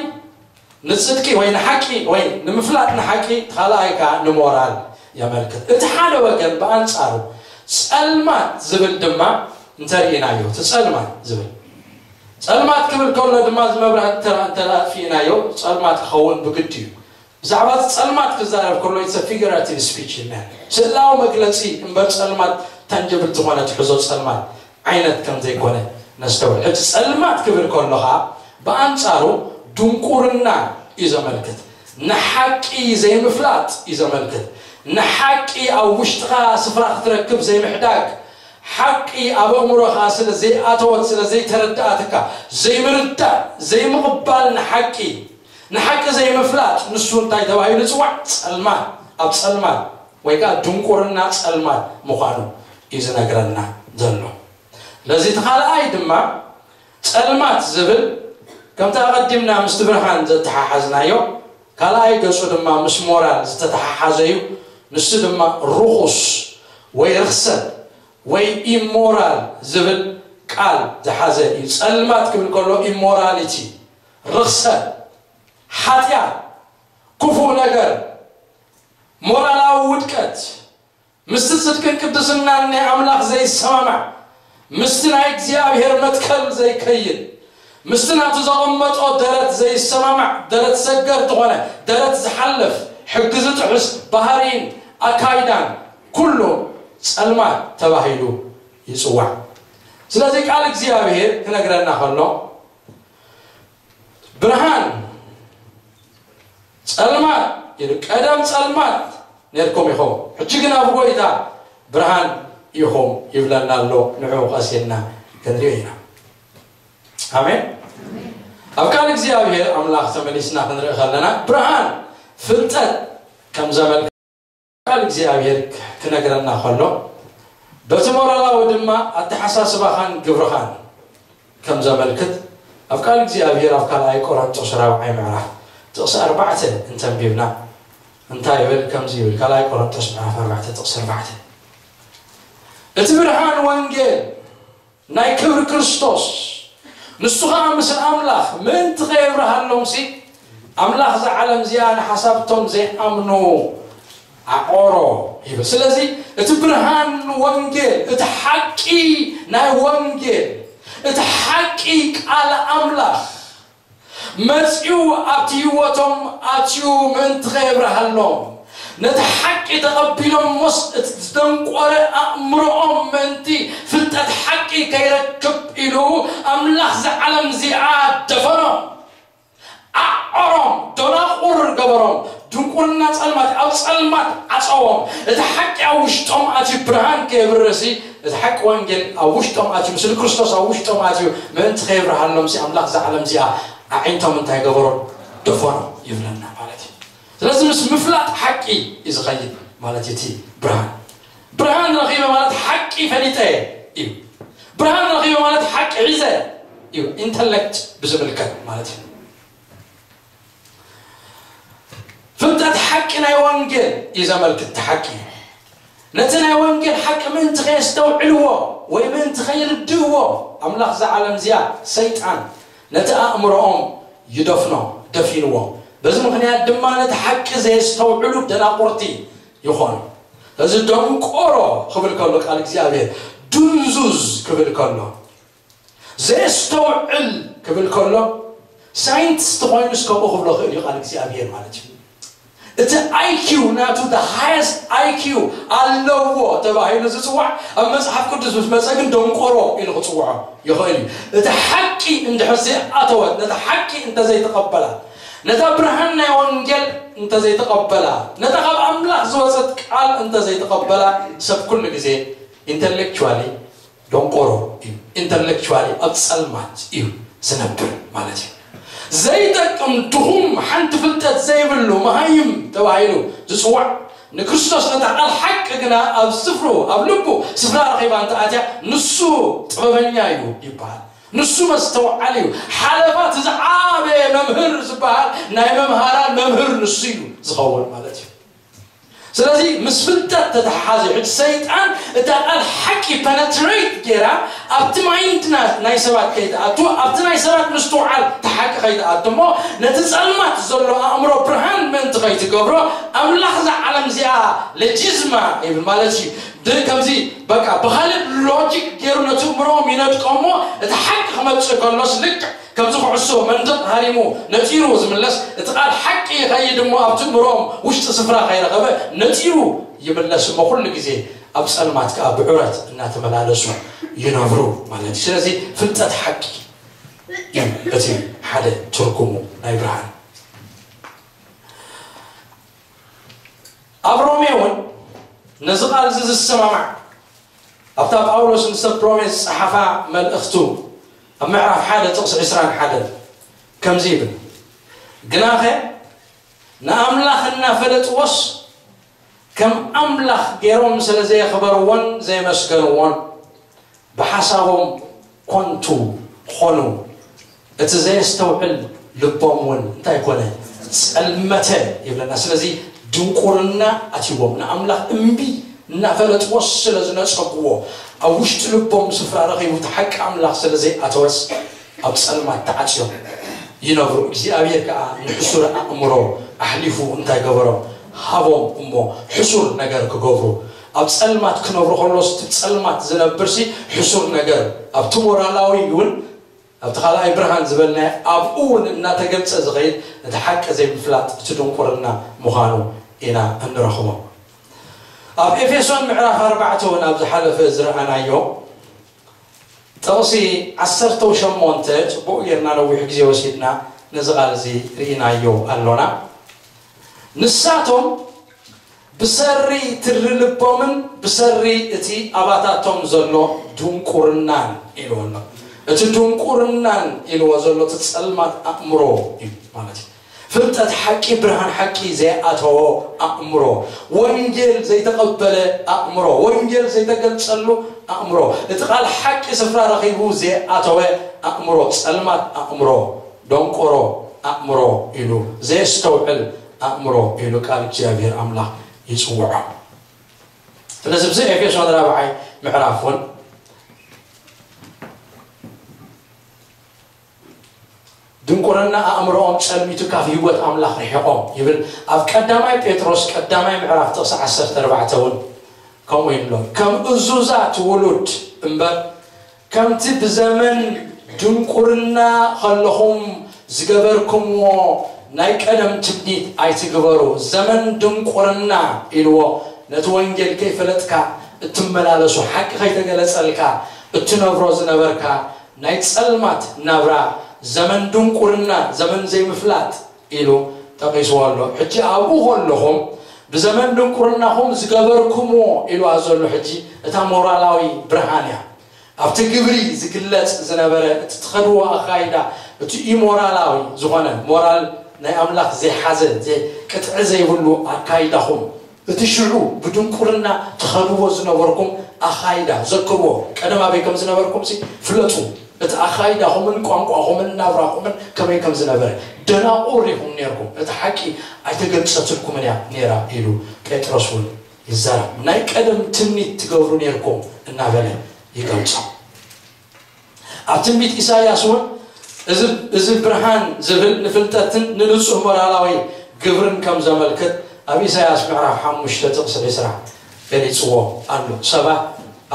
ንጽድቂ ወይ ንሓቂ ወይ ንምፍላጥ ንሓቂ፣ ካልኣይ ከኣ ንሞራል የመልክት። እቲ ሓደ ወገን ብኣንጻሩ ጸልማት ዝብል ድማ እንተርኢናዮ፣ እቲ ጸልማት ዝብል ጸልማት ክብል ከሎ ድማ እዚ መብራህቲ ተራ እንተ ኣጥፊእናዮ ጸልማት ክኸውን ብግዲ እዩ። ብዛዕባ እቲ ጸልማት ክዛረብ ከሎ it's a figurative speech ይብሃል። ስእላዊ መግለጺ እምበር ጸልማት ታንጀብል ዝኾነ ትሕዞ ጸልማት ዓይነት ከም ዘይኮነ ነስተውዕል። ሕጂ ጸልማት ክብል ከሎ ኸኣ ብኣንጻሩ ድንቁርና እዩ ዘመልክት። ንሓቂ ዘይምፍላጥ እዩ ዘመልክት። ንሓቂ ኣብ ውሽጥኻ ስፍራ ክትረክብ ዘይምሕዳግ፣ ሓቂ ኣብ ኣእምሮኻ ስለ ዘይኣተወት ስለ ዘይተረዳኣትካ ዘይምርዳእ ዘይምቕባል ንሓቂ ንሓቂ ዘይምፍላጥ ንሱ እንታይ ተባሂሉ ይጽዋዕ? ጸልማት፣ ኣብ ጸልማት ወይ ከዓ ድንቁርና ጸልማት ምዃኑ እዩ ዝነግረና ዘሎ። ስለዚ እቲ ካልኣይ ድማ ጸልማት ዝብል ከምቲ ኣቐዲምና ምስቲ ብርሃን ዘተሓሓዝናዮ ካልኣይ ገጹ ድማ ምስ ሞራል ዝተተሓሓዘ እዩ። ንሱ ድማ ርኹስ ወይ ርኽሰት ወይ ኢሞራል ዝብል ቃል ዝሓዘ እዩ። ጸልማት ክብል ከሎ ኢሞራሊቲ፣ ርኽሰት፣ ሓጢኣት፣ ክፉእ ነገር፣ ሞራላዊ ውድቀት፣ ምስቲ ጽድቅን ቅድስናን ናይ ኣምላኽ ዘይሰማማዕ፣ ምስቲ ናይ እግዚኣብሔር መትከል ዘይከይድ፣ ምስቲ ናቱ ዘቐመጦ ደረት ዘይሰማማዕ፣ ደረት ሰገር ዝኾነ፣ ደረት ዝሓልፍ፣ ሕጊ ዝጥሕስ ባህሪን ኣካይዳን ኩሉ ጸልማት ተባሂሉ ይጽዋዕ። ስለዚ ቃል እግዚኣብሔር ክነግረና ከሎ ብርሃን ጸልማት ኢሉ፣ ቀደም ጸልማት ነርኩም ኢኹም፣ ሕጂ ግን ኣብ ጎይታ ብርሃን ኢኹም ይብለና ኣሎ። ንዑ ቀሲልና ክንሪኦ ኢና። ኣሜን። ኣብ ቃል እግዚኣብሔር ኣምላኽ ተመሊስና ክንርኢ ከለና ብርሃን ፍልጠት ከም ዘመልክት ቃል እግዚኣብሔር ክነግረና ከሎ በቲ ሞራላዊ ድማ ኣተሓሳስባኻን ግብርኻን ከም ዘመልክት ኣብ ቃል እግዚኣብሔር ኣብ ካልኣይ ቆሮንጦስ ራብዓይ ምዕራፍ ጥቕሲ ኣርባዕተ እንተንቢብና እንታይ ይብል? ከምዚ ይብል፣ ካልኣይ ቆሮንጦስ ምዕራፍ ኣርባዕተ ጥቕሲ ኣርባዕተ፣ እቲ ብርሃን ወንጌል ናይ ክብሪ ክርስቶስ ንሱ ኸዓ ምስል ኣምላኽ ምእንቲ ኸየብርሃሎም ሲ ኣምላኽ እዛ ዓለም እዚኣ ንሓሳብቶም ዘይኣምኑ ኣቆሮ ይብል። ስለዚ እቲ ብርሃን ወንጌል፣ እቲ ሓቂ ናይ ወንጌል፣ እቲ ሓቂ ቃል ኣምላኽ መጺኡ ኣብቲ ህይወቶም ኣትዩ ምእንቲ ኸየብርሃሎም፣ ነቲ ሓቂ ተቐቢሎሞስ እቲ ዝደንቆረ ኣእምሮኦም ምእንቲ ፍልጠት ሓቂ ከይረክብ ኢሉ ኣምላኽ እዛ ዓለም እዚኣ ደፈኖም፣ ኣዕቆሮም፣ ደናቁር ገበሮም። ድንቁርና ጸልማት ኣብ ጸልማት ዓጸዎም። እቲ ሓቂ ኣብ ውሽጦም ኣትዩ ብርሃን ከየብርህ ሲ እቲ ሓቂ ወንጌል ኣብ ውሽጦም ኣትዩ፣ ምስሊ ክርስቶስ ኣብ ውሽጦም ኣትዩ ምእንቲ ከየብርሃሎም ሲ ኣምላኽ እዛ ዓለም እዚኣ ኣዒንቶም እንታይ ገበሮ? ደፈኖ ይብለና ማለት እዩ። ስለዚ ምስ ምፍላጥ ሓቂ እዩ ዝኸይድ ማለት እዩ። እቲ ብርሃን ብርሃን ረኺበ ማለት ሓቂ ፈሊጠ እየ፣ እዩ። ብርሃን ረኺበ ማለት ሓቂ ሒዘ እዩ። ኢንተሌክት ብዝምልከት ማለት እዩ። ፍልጠት ሓቂ ናይ ወንጌል እዩ ዘመልክት። እቲ ሓቂ ነቲ ናይ ወንጌል ሓቂ ምእንቲ ከየስተውዕልዎ ወይ ምእንቲ ከይርድእዎ ኣምላኽ እዛ ዓለም እዚኣ ሰይጣን ነቲ ኣእምሮኦም ይደፍኖ፣ ደፊንዎ። በዚ ምኽንያት ድማ ነቲ ሓቂ ዘየስተውዕሉ ደናቁርቲ ይኾኑ። እዚ ደንቆሮ ክብል ከሎ ቃል እግዚኣብሔር ድንዙዝ ክብል ከሎ ዘየስተውዕል ክብል ከሎ ሳይንቲስት ኮይኑስ ከምኡ ክብሎ ክእል እዩ ቃል እግዚኣብሔር ማለት እዩ። እቲ ኣይኪው ናቱ ሃየስት ኣይኪው ኣለዎ ተባሂሉ ዝፅዋዕ ኣብ መፅሓፍ ቅዱስ ምስ መፀ ግን ደንቆሮ ኢሉ ክፅውዖ ይኽእል እዩ። እቲ ሓቂ እንድሕር ዘይኣተወት ነቲ ሓቂ እንተዘይተቐበላ ነታ ብርሃን ናይ ወንጌል እንተዘይተቐበላ ነታ ካብ ኣምላኽ ዝወፀት ቃል እንተዘይተቐበላ ሰብ ኩሉ ግዜ ኢንተሌክቹዋሊ ደንቆሮ እዩ። ኢንተሌክቹዋሊ ኣብ ጸልማት እዩ ዝነብር ማለት እዩ። ዘይጠቅም ድኹም ሓንቲ ፍልጠት ዘይብሉ መሃይም ተባሂሉ ዝጽዋዕ ንክርስቶስ ነታ ቃል ሓቂ ግና ኣብ ስፍሩ ኣብ ልቡ ስፍራ ረኺባ እንተኣትያ ንሱ ጥበበኛ እዩ ይበሃል። ንሱ መስተውዓል እዩ። ሓለፋ እቲ ዝዓበየ መምህር ዝበሃል ናይ መምሃራን መምህር ንሱ እዩ ዝኸውን ማለት እዩ። ስለዚ ምስ ፍልጠት ተተሓሓዘ ሕጂ ሰይጣን እታ ቃል ሓቂ ፐነትሬት ገይራ ኣብቲ ማይንድና ናይ ሰባት ከይትኣቱ ኣብቲ ናይ ሰባት ምስትውዓል ተሓቂ ከይትኣቱ እሞ ነቲ ጸልማት ዘሎ ኣእምሮ ብርሃን ምእንቲ ከይትገብሮ ኣምላኽ እዛ ዓለም እዚኣ ለጂዝማ ይብል ማለት እዩ። ድ- ከምዚ በቃ ብኻልእ ሎጂክ ገይሩ ነቲ እምሮኦም ይነድቆ እሞ እቲ ሓቂ ክመጽእ ከሎስ ልክዕ ከምዚ ኩዕሶ መንደቕ ሃሪሙ ነጺሩ ዝምለስ እቲ ቃል ሓቂ ይኸይድ እሞ ኣብቲ እምሮኦም ውሽጢ ስፍራ ከይረኸበ ነጺሩ ይምለስ እሞ ኩሉ ግዜ ኣብ ጸልማት ከኣ ብዑረት እናተመላለሱ ይነብሩ ማለት እዩ። ስለዚ ፍልጠት ሓቂ እዩ እቲ ሓደ ትርጉሙ ናይ ብርሃን። ኣብ ሮሜ እውን ነዚ ቃል እዚ ዝሰማማዕ ኣብታ ጳውሎስ ንሰብ ሮሜ ዝጸሓፋ መልእኽቱ ኣብ ምዕራፍ ሓደ ጥቕሲ ዕስራን ሓደን ከምዚ ይብል፣ ግናኸ ንኣምላኽ እናፈለጥዎስ ከም ኣምላኽ ገይሮም ስለ ዘየኽበርዎን ዘየመስገንዎን ብሓሳቦም ኮንቱ ኾኑ፣ እቲ ዘየስተውዕል ልቦም እውን እንታይ ኮነ? ጸልመተ ይብለና። ስለዚ ድንቁርና ኣትይዎም ንኣምላኽ እምቢ እናፈለጥዎስ ስለ ዝነጸግዎ ኣብ ውሽጢ ልቦም ስፍራ ረኺቡ እቲ ሓቂ ኣምላኽ ስለ ዘይኣተወስ ኣብ ጸልማት ተዓጽዮም ይነብሩ። እግዚኣብሔር ከኣ ንሕሱር ኣእምሮ ኣሕሊፉ እንታይ ገበሮም? ሃቦም እሞ ሕሱር ነገር ክገብሩ ኣብ ጸልማት ክነብሩ ከሎስ እቲ ጸልማት ዝነብርሲ ሕሱር ነገር ኣብቲ ሞራላዊ እውን ኣብቲ ካልኣይ ብርሃን ዝበልናዮ ኣብኡ እውን እናተገልጸ ዝኸይድ እቲ ሓቂ ዘይምፍላጥ እቲ ድንቁርና ምዃኑ ኢና እንረኽቦ። ኣብ ኤፌሶን ምዕራፍ ኣርባዕተ እውን ኣብ ዝሓለፈ ዝረኣናዮ ጥቕሲ ዓሰርተ ሸሞንተ ጽቡቕ ጌርና ነዊሕ ግዜ ወሲድና ነዚ ቃል እዚ ርኢናዮ ኣሎና። ንሳቶም ብሰሪ ትሪ ልቦምን ብሰሪ እቲ ኣባታቶም ዘሎ ድንቁርናን ኢልዎ ኣሎ። እቲ ድንቁርናን ኢልዎ ዘሎ እቲ ጸልማት ኣእምሮ እዩ ማለት እዩ። ፍልጠት ሓቂ ብርሃን ሓቂ ዘይኣተዎ ኣእምሮ፣ ወንጌል ዘይተቐበለ ኣእምሮ፣ ወንጌል ዘይተገልጸሉ ኣእምሮ፣ እቲ ቃል ሓቂ ስፍራ ረኺቡ ዘይኣተወ ኣእምሮ፣ ጸልማት ኣእምሮ፣ ደንቆሮ ኣእምሮ ኢሉ ዘየስተውዕል ኣእምሮ ኢሉ ቃል እግዚኣብሔር ኣምላኽ ይጽውዖ። ስለዚ ብዚ ኤፌሶን ራብዓይ ምዕራፍ እውን ድንቁርና ኣእምሮኦም ጸልሚቱ ካብ ህይወት ኣምላኽ ርሒቖም ይብል ኣብ ቀዳማይ ጴጥሮስ ቀዳማይ ምዕራፍ ጥቕሲ ዓሰርተ ኣርባዕተ እውን ከምኡ ይብሎ ከም እዙዛት ውሉድ እምበር ከምቲ ብዘመን ድንቁርና ከለኹም ዝገበርኩምዎ ናይ ቀደም ትምኒት ኣይትግበሩ። ዘመን ድንቁርና ኢልዎ ነቲ ወንጌል ከይፈለጥካ እትመላለሱ ሓቂ ከይተገለጸልካ እትነብሮ ዝነበርካ ናይ ጸልማት ናብራ ዘመን ድንቁርና ዘመን ዘይምፍላጥ ኢሉ ጠቒስዎ ኣሎ። ሕጂ ኣብኡ ከለኹም ብዘመን ድንቁርናኹም ዝገበርኩምዎ ኢልዋ ዘሎ ሕጂ እታ ሞራላዊ ብርሃን እያ። ኣብቲ ግብሪ ዝግለጽ ዝነበረ እቲ ትኸድዎ ኣኻይዳ እቲ ኢሞራላዊ ዝኾነ ሞራል ናይ ኣምላኽ ዘይሓዘ ቅጥዒ ዘይብሉ ኣካይዳኹም እቲ ሽዑ ብድንቁርና ትኸድዎ ዝነበርኩም ኣኻይዳ ዘክርዎ። ቀደም ኣበይ ከም ዝነበርኩም ሲ ፍለጡ። እቲ ኣኻይዳኹምን ቋንቋኹምን ናብራኹምን ከመይ ከም ዝነበረ ደናቑር ኢኹም ነርኩም። እቲ ሓቂ ኣይተገልጸትልኩምን እያ ነራ ኢሉ ጴጥሮስ እውን ይዛረብ። ናይ ቀደም ትምኒት ትገብሩ ነርኩም እናበለ ይገልጾ። ኣብ ትንቢት ኢሳይያስ እውን እዚ እዚ ብርሃን ዝብል ንፍልጠትን ንንጹህ ሞራላዊ ግብርን ከም ዘመልክት ኣብ ኢሳይያስ ምዕራፍ ሓሙሽተ ጥቕሲ ዕስራ ገሊጽዎ ኣሎ። ሰባት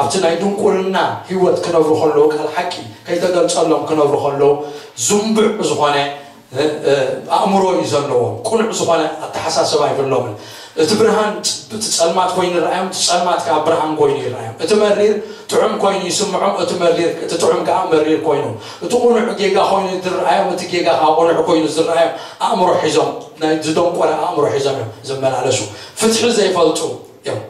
ኣብቲ ናይ ድንቁርና ህይወት ክነብሩ ከለዉ፣ ቃል ሓቂ ከይተገልጸሎም ክነብሩ ከለዉ፣ ዝንቡዕ ዝኾነ ኣእምሮ እዩ ዘለዎም። ቅኑዕ ዝኾነ ኣተሓሳስባ ኣይብሎምን። እቲ ብርሃን እቲ ጸልማት ኮይኑ ይረኣዮም፣ እቲ ጸልማት ከዓ ብርሃን ኮይኑ ይረኣዮም። እቲ መሪር ጥዑም ኮይኑ ይስምዖም፣ እቲ መሪር እቲ ጥዑም ከዓ መሪር ኮይኑ፣ እቲ ቅኑዕ ጌጋ ኮይኑ ዝረኣዮም፣ እቲ ጌጋ ከዓ ቅኑዕ ኮይኑ ዝረኣዮም ኣእምሮ ሒዞም፣ ናይ ዝደንቆረ ኣእምሮ ሒዞም እዮም ዝመላለሱ። ፍትሒ ዘይፈልጡ እዮም።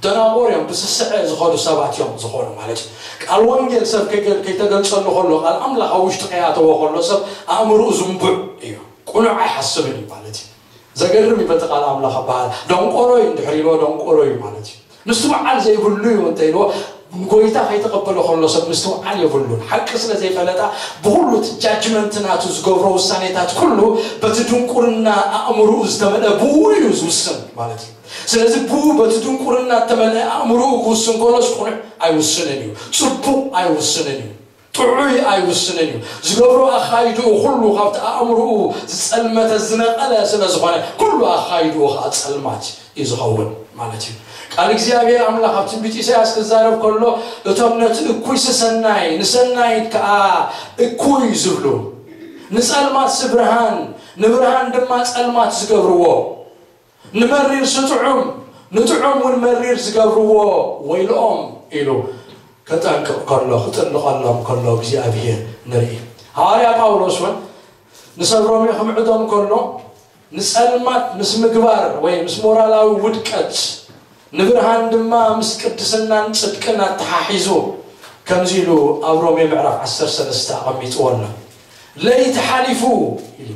ደናቆር እዮም፣ ብስስዐ ዝኸዱ ሰባት እዮም ዝኾኑ ማለት እዩ። ቃል ወንጌል ሰብ ከይገል- ከይተገልጸሉ ከሎ፣ ቃል ኣምላኽ ኣብ ውሽጢ ከይኣተወ ከሎ ሰብ ኣእምሮኡ ዝንቡዕ እዩ፣ ቅኑዕ ኣይሓስብን እዩ ማለት እዩ። ዘገርም እዩ። በቲ ቃል ኣምላኽ ኣበሃል ደንቆሮ እዩ እንድሕር ኢልዎ ደንቆሮ እዩ ማለት እዩ። ምስትውዓል ዘይብሉ እዩ እንተ ኢልዎ፣ ጎይታ ከይተቐበሎ ከሎ ሰብ ምስትውዓል የብሉን። ሓቂ ስለ ዘይፈለጣ ብኹሉ እቲ ጃጅመንት ናቱ ዝገብሮ ውሳኔታት ኩሉ በቲ ድንቁርና ኣእምሮኡ ዝተመልአ ብኡ እዩ ዝውስን ማለት እዩ። ስለዚ ብኡ በቲ ድንቁርና እተመልአ ኣእምሮኡ ክውስን ከሎስ ቅኑዕ ኣይውስንን እዩ፣ ጽቡቕ ኣይውስንን እዩ፣ ጥዑይ ኣይውስንን እዩ። ዝገብሮ ኣኻይድኡ ኩሉ ካብቲ ኣእምሮኡ ዝጸልመተ ዝነቐለ ስለ ዝኾነ ኩሉ ኣኻይድኡ ከዓ ጸልማት እዩ ዝኸውን ማለት እዩ። ቃል እግዚኣብሔር ኣምላኽ ኣብ ትንቢት ኢሳያስ ክዛረብ ከሎ እቶም ነቲ እኩይ ሰሰናይ ንሰናይት ከዓ እኩይ ዝብሉ ንጸልማት ስብርሃን ንብርሃን ድማ ጸልማት ዝገብርዎ ንመሪር ስጥዑም ንጥዑም እውን መሪር ዝገብርዎ ወይልኦም ኢሉ ከጠንቅቕ ከሎ ክጥንቐሎም ከሎ እግዚኣብሔር ንርኢ። ሃዋርያ ጳውሎስ እውን ንሰብ ሮሜ ክምዕዶም ከሎ ንጸልማት ምስ ምግባር ወይ ምስ ሞራላዊ ውድቀት ንብርሃን ድማ ምስ ቅድስናን ጽድቅን ኣተሓሒዙ ከምዚ ኢሉ ኣብ ሮሜ ምዕራፍ ዓሰርተ ሰለስተ ኣቐሚጥዎ ኣሎ። ለይቲ ሓሊፉ ኢሉ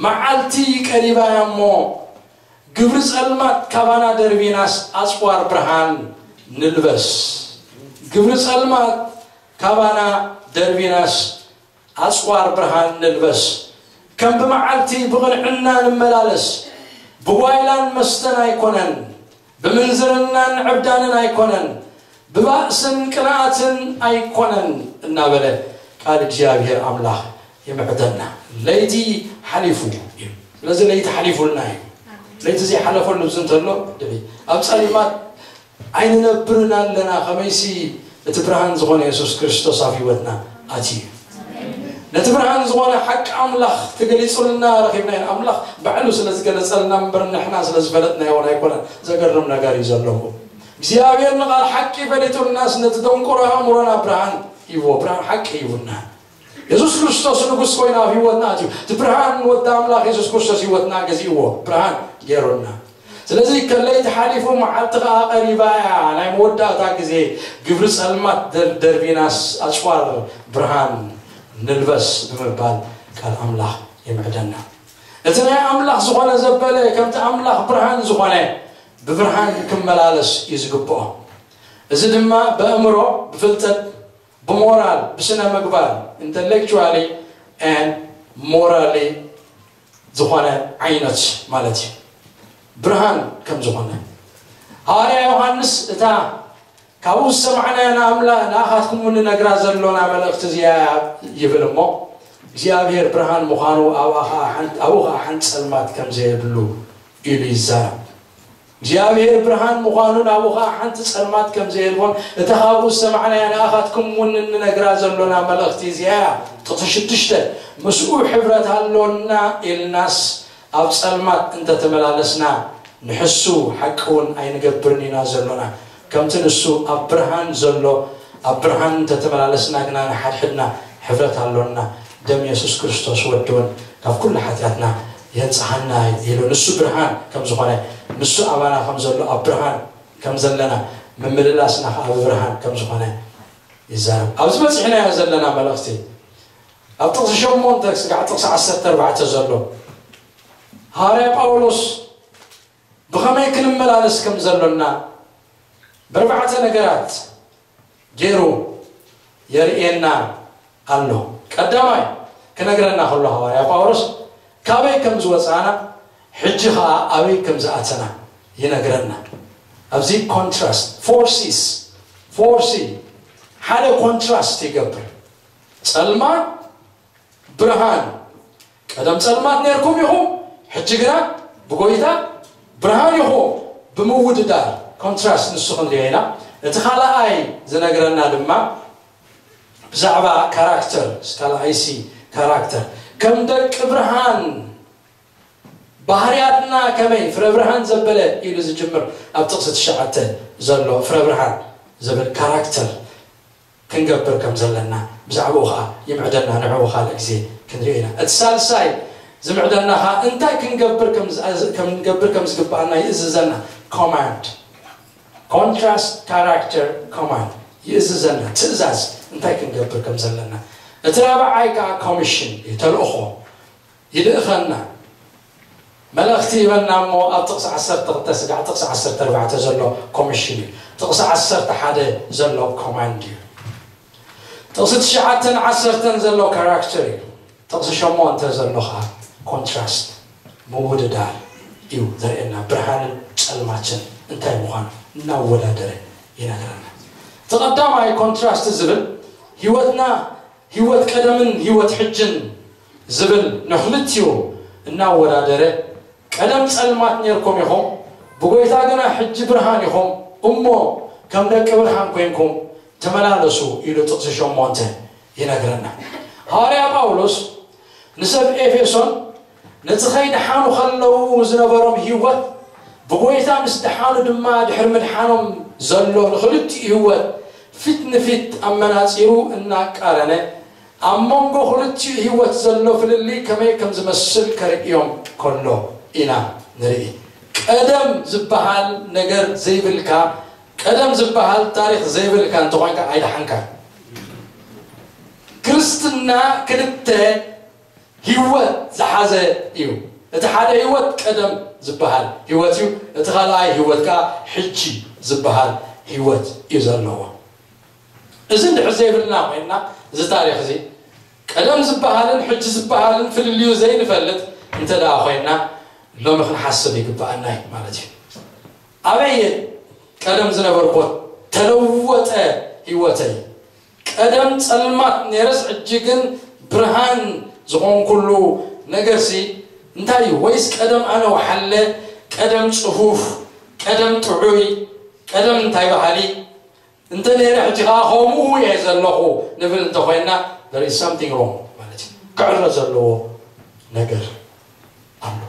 መዓልቲ ቀሪባ እያ እሞ ግብሪ ጸልማት ካባና ደርቢናስ ኣጽዋር ብርሃን ንልበስ። ግብሪ ጸልማት ካባና ደርቢናስ ኣጽዋር ብርሃን ንልበስ። ከም ብመዓልቲ ብቕንዕና ንመላለስ። ብዋይላን መስተን ኣይኮነን፣ ብምንዝርናን ዕብዳንን ኣይኮነን፣ ብባእስን ቅንኣትን ኣይኮነን እናበለ ቃል እግዚኣብሔር ኣምላኽ ይምዕደና። ለይቲ ሓሊፉ እዩ። ስለዚ ለይቲ ሓሊፉልና እዩ። ለይቲ ዘይሓለፈሉ ብዚ እንተሎ ድሕሪ ኣብ ጸልማት ኣይንነብርን ኣለና። ከመይሲ እቲ ብርሃን ዝኾነ የሱስ ክርስቶስ ኣብ ህይወትና ኣትዩ እዩ። ነቲ ብርሃን ዝኾነ ሓቂ ኣምላኽ ተገሊጹልና ረኺብና ኢና። ኣምላኽ ባዕሉ ስለ ዝገለጸልና እምበር ንሕና ስለ ዝፈለጥናዮ እውን ኣይኮነን። ዘገርም ነገር እዩ ዘለዎ። እግዚኣብሔር ንቓል ሓቂ ፈሊጡልናስ ነቲ ደንቆሮ ኣእምሮና ብርሃን ሂብዎ። ብርሃን ሓቂ ሂቡና። የሱስ ክርስቶስ ንጉስ ኮይኑ ኣብ ህይወትና ኣትዩ። እቲ ብርሃን ወዲ ኣምላኽ የሱስ ክርስቶስ ህይወትና ገዚእዎ። ብርሃን ገይሩልና። ስለዚ ከለይቲ ሓሊፉ መዓልቲ ኸዓ ቀሪባ እያ። ናይ መወዳእታ ግዜ ግብሪ ጸልማት ደር- ደርቢናስ ኣጽዋር ብርሃን ንልበስ ብምባል ቃል ኣምላኽ ይምዕደና። እቲ ናይ ኣምላኽ ዝኾነ ዘበለ ከምቲ ኣምላኽ ብርሃን ዝኾነ ብብርሃን ክመላለስ እዩ ዝግብኦ። እዚ ድማ በእምሮ ብፍልጠት ብሞራል ብስነ ምግባር intellectually and morally ዝኾነ ዓይነት ማለት እዩ። ብርሃን ከም ዝኾነ ሃዋርያ ዮሃንስ እታ ካብኡ ዝሰማዕናዮ ንኣምላ ንኣኻትኩም እውን ንነግራ ዘሎና መልእኽቲ እዚኣ ይብል እሞ እግዚኣብሔር ብርሃን ምዃኑ ኣብኡ ኸዓ ሓንቲ ጸልማት ከም ዘየብሉ ኢሉ ይዛረብ። እግዚኣብሔር ብርሃን ምዃኑን ኣብኡ ኸዓ ሓንቲ ጸልማት ከም ዘየልቦን እታ ካብኡ ዝሰማዕናያ ንኣኻትኩም እውን እንነግራ ዘሎና መልእኽቲ እዚኣ እያ። ጥቕሲ ሽዱሽተ ምስኡ ሕብረት ኣሎና ኢልናስ ኣብ ጸልማት እንተተመላለስና ንሕሱ ሓቂ እውን ኣይንገብርን ኢና ዘሎና። ከምቲ ንሱ ኣብ ብርሃን ዘሎ ኣብ ብርሃን እንተተመላለስና ግና ንሓድሕድና ሕብረት ኣሎና። ደም የሱስ ክርስቶስ ወዲ እውን ካብ ኩሉ ሓጢኣትና የንጽሃና ኢሉ። ንሱ ብርሃን ከም ዝኾነ ንሱ ኣባና ከም ዘሎ ኣብ ብርሃን ከም ዘለና ምምልላስና ከዓ ብብርሃን ከም ዝኾነ ይዛረብ። ኣብዚ በጺሕናዮ ዘለና መልእኽቲ ኣብ ጥቕሲ ሸሞንተ ክስጋዕ ጥቕሲ ዓሰርተ ኣርባዕተ ዘሎ ሃዋርያ ጳውሎስ ብኸመይ ክንመላለስ ከም ዘሎና ብርባዕተ ነገራት ገይሩ የርእየና ኣሎ። ቀዳማይ ክነግረና ከሎ ሃዋርያ ጳውሎስ ካበይ ከም ዝወፃና ሕጂ ከዓ ኣበይ ከም ዝኣተና ይነግረና። ኣብዚ ኮንትራስት ፎርሲስ ፎርሲ ሓደ ኮንትራስት ይገብር። ፀልማት ብርሃን። ቀደም ጸልማት ነርኩም ኢኹም፣ ሕጂ ግና ብጎይታ ብርሃን ኢኹም። ብምውድዳር ኮንትራስት ንሱ ክንሪኦ ኢና። እቲ ካልኣይ ዝነግረና ድማ ብዛዕባ ካራክተር፣ ካልኣይሲ ካራክተር ከም ደቂ ብርሃን ባህርያትና ከመይ ፍረ ብርሃን ዘበለ ኢሉ ዝጅምር ኣብ ጥቕሲ ትሽዓተ ዘሎ ፍረ ብርሃን ዝብል ካራክተር ክንገብር ከም ዘለና ብዛዕባኡ ኸዓ ይምዕደና። ንዕኡ ካልእ ግዜ ክንሪኦ ኢና። እቲ ሳልሳይ ዝምዕደና ኸዓ እንታይ ክንገብር ከም ዝገብር ከም ዝግብኣና ይእዝዘና። ኮማንድ ኮንትራስት ካራክተር ኮማንድ ይእዝዘና። ትእዛዝ እንታይ ክንገብር ከም ዘለና። እቲ ራብዓይ ከዓ ኮሚሽን እዩ፣ ተልእኾ ይልእኸና። መልእኽቲ ይበና እሞ ኣብ ጥቕሲ ዓሰርተ ክልተ ስጋዕ ጥቕሲ ዓሰርተ ኣርባዕተ ዘሎ ኮሚሽን እዩ። ጥቕሲ ዓሰርተ ሓደ ዘሎ ኮማንድ እዩ። ጥቕሲ ትሽዓተን ዓሰርተን ዘሎ ካራክተር እዩ። ጥቕሲ ሸሞንተ ዘሎ ኸዓ ኮንትራስት ምውድዳር እዩ ዘርእየና። ብርሃንን ጸልማትን እንታይ ምዃኑ እናወዳደረ ይነግረና። እቲ ቀዳማይ ኮንትራስት ዝብል ህይወትና ህይወት ቀደምን ህይወት ሕጅን ዝብል ንክልቲኡ እናወዳደረ ቀደም ጸልማት ኔርኩም ኢኹም፣ ብጎይታ ግና ሕጂ ብርሃን ኢኹም፣ እሞ ከም ደቂ ብርሃን ኮይንኩም ተመላለሱ ኢሉ ጥቕሲ ሸሞንተ ይነግረና። ሃዋርያ ጳውሎስ ንሰብ ኤፌሶን ነቲ ከይደሓኑ ከለዉ ዝነበሮም ህይወት ብጎይታ ምስ ደሓኑ ድማ ድሕሪ ምድሓኖም ዘሎ ንክልቲኡ ህይወት ፊት ንፊት ኣመናጺሩ እናቃረነ ኣብ መንጎ ክልቲኡ ህይወት ዘሎ ፍልልይ ከመይ ከም ዝመስል ከርእዮም ከሎ ኢና ንርኢ። ቀደም ዝበሃል ነገር ዘይብልካ፣ ቀደም ዝበሃል ታሪኽ ዘይብልካ እንተኾንካ ኣይደሓንካ። ክርስትና ክልተ ህይወት ዝሓዘ እዩ። እቲ ሓደ ህይወት ቀደም ዝበሃል ህይወት እዩ። እቲ ካልኣይ ህይወት ከዓ ሕጂ ዝበሃል ህይወት እዩ ዘለዎ። እዚ እንድሕር ዘይብልና ኮይንና፣ እዚ ታሪኽ እዚ ቀደም ዝበሃልን ሕጂ ዝበሃልን ፍልልዩ ዘይንፈልጥ እንተ ደኣ ኮይንና፣ ሎሚ ክንሓስብ ይግብኣና እዩ ማለት እዩ። ኣበየ ቀደም ዝነበርኩ ተለወጠ ህይወተይ? ቀደም ጸልማት ነይረስ፣ ሕጂ ግን ብርሃን ዝኾንኩሉ ነገርሲ እንታይ እዩ? ወይስ ቀደም ኣነ ወሓለ፣ ቀደም ጽፉፍ፣ ቀደም ጥዑይ፣ ቀደም እንታይ በሃሊ እንተ ነይረ፣ ሕጂ ኸዓ ከምኡ እየ ዘለኹ ንብል እንተኾይንና፣ there is something wrong ማለት እዩ። ክዕረ ዘለዎ ነገር ኣሎ።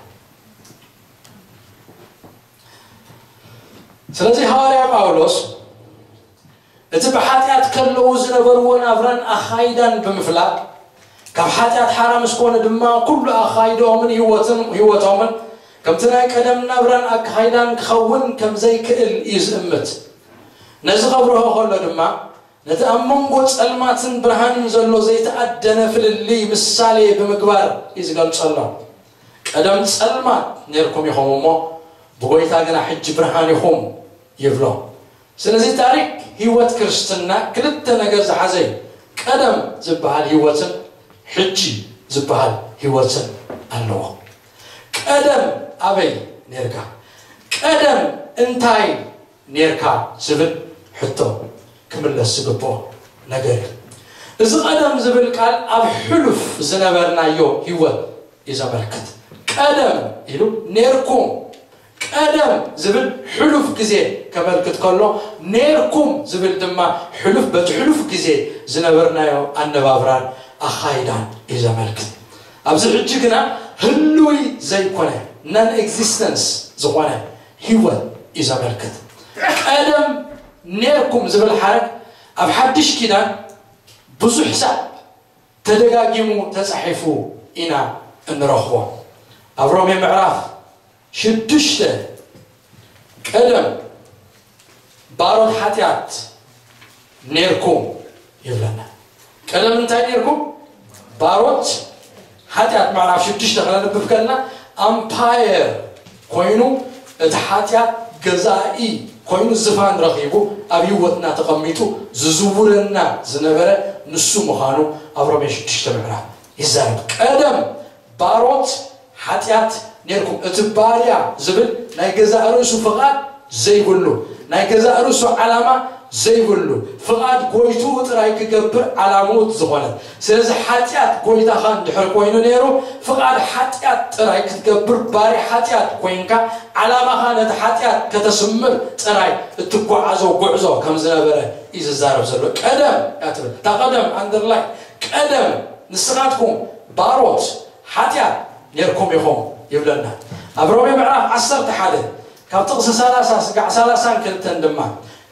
ስለዚ ሃዋርያ ጳውሎስ እቲ ብሓጢኣት ከለዉ ዝነበርዎ ናብራን ኣኻይዳን ብምፍላጥ፣ ካብ ሓጢኣት ሓራ ምስ ኮነ ድማ፣ ኩሉ ኣኻይድኦምን ህይወትን፣ ህይወቶምን ከምቲ ናይ ቀደም ናብራን ኣካይዳን ክኸውን ከም ዘይክእል እዩ ዝእምት። ነዚ ከብርሆ ከሎ ድማ፣ ነቲ ኣብ መንጎ ጸልማትን ብርሃንን ዘሎ ዘይተኣደነ ፍልልይ ምሳሌ ብምግባር እዩ ዝገልጸሎም። ቀደም ጸልማት ነርኩም ኢኹም እሞ፣ ብጎይታ ግና ሕጂ ብርሃን ኢኹም ይብሎ። ስለዚ ታሪክ ህይወት ክርስትና ክልተ ነገር ዝሓዘ እዩ። ቀደም ዝበሃል ህይወትን ሕጂ ዝበሃል ህይወትን ኣለዎ። ቀደም ኣበይ ነርካ? ቀደም እንታይ ነርካ ዝብል ሕቶ ክምለስ ዝግብኦ ነገር እዩ። እዚ ቀደም ዝብል ቃል ኣብ ሕሉፍ ዝነበርናዮ ህይወት እዩ ዘመልክት። ቀደም ኢሉ ነርኩም። ቀደም ዝብል ሕሉፍ ግዜ ከመልክት ከሎ፣ ነርኩም ዝብል ድማ ሕሉፍ፣ በቲ ሕሉፍ ግዜ ዝነበርናዮ ኣነባብራን ኣኻይዳን እዩ ዘመልክት። ኣብዚ ሕጂ ግና ህሉይ ዘይኮነ፣ non existence ዝኾነ ህይወት እዩ ዘመልክት። ቀደም ነርኩም ዝብል ሓረግ ኣብ ሓድሽ ኪዳን ብዙሕ ሳዕ ተደጋጊሙ ተጻሒፉ ኢና እንረኽቦ። ኣብ ሮሜ ምዕራፍ ሽዱሽተ፣ ቀደም ባሮት ሓጢኣት ነርኩም ይብለና። ቀደም እንታይ ነርኩም? ባሮት ሓጢኣት። ምዕራፍ ሽዱሽተ ክነንብብ ከለና፣ ኣምፓየር ኮይኑ እቲ ሓጢኣት ገዛኢ ኮይኑ ዝፋን ረኺቡ ኣብ ህይወትና ተቐሚጡ ዝዝውረና ዝነበረ ንሱ ምዃኑ ኣብ ሮሜ ሽዱሽተ ምዕራፍ ይዛረብ። ቀደም ባሮት ሓጢኣት ኔርኩም። እቲ ባርያ ዝብል ናይ ገዛእ ርእሱ ፍቓድ ዘይብሉ፣ ናይ ገዛእ ርእሱ ዓላማ ዘይብሉ፣ ፍቓድ ጎይትኡ ጥራይ ክገብር ዓላምኡት ዝኾነ። ስለዚ ሓጢኣት ጎይታኻ እንድሕር ኮይኑ ነይሩ፣ ፍቓድ ሓጢኣት ጥራይ ክትገብር ባርያ ሓጢኣት ኮይንካ፣ ዓላማኻ ነቲ ሓጢኣት ከተስምር ጥራይ እትጓዓዞ ጉዕዞ ከም ዝነበረ እዩ ዝዛረብ ዘሎ። ቀደም እያ ትብል። እታ ቀደም ኣንደርላይ፣ ቀደም ንስኻትኩም ባሮት ሓጢኣት ኔርኩም ኢኹም ይብለና። ኣብ ሮሜ ምዕራፍ ዓሰርተ ሓደ ካብ ጥቕሲ ሰላሳ ስጋዕ ሰላሳን ክልተን ድማ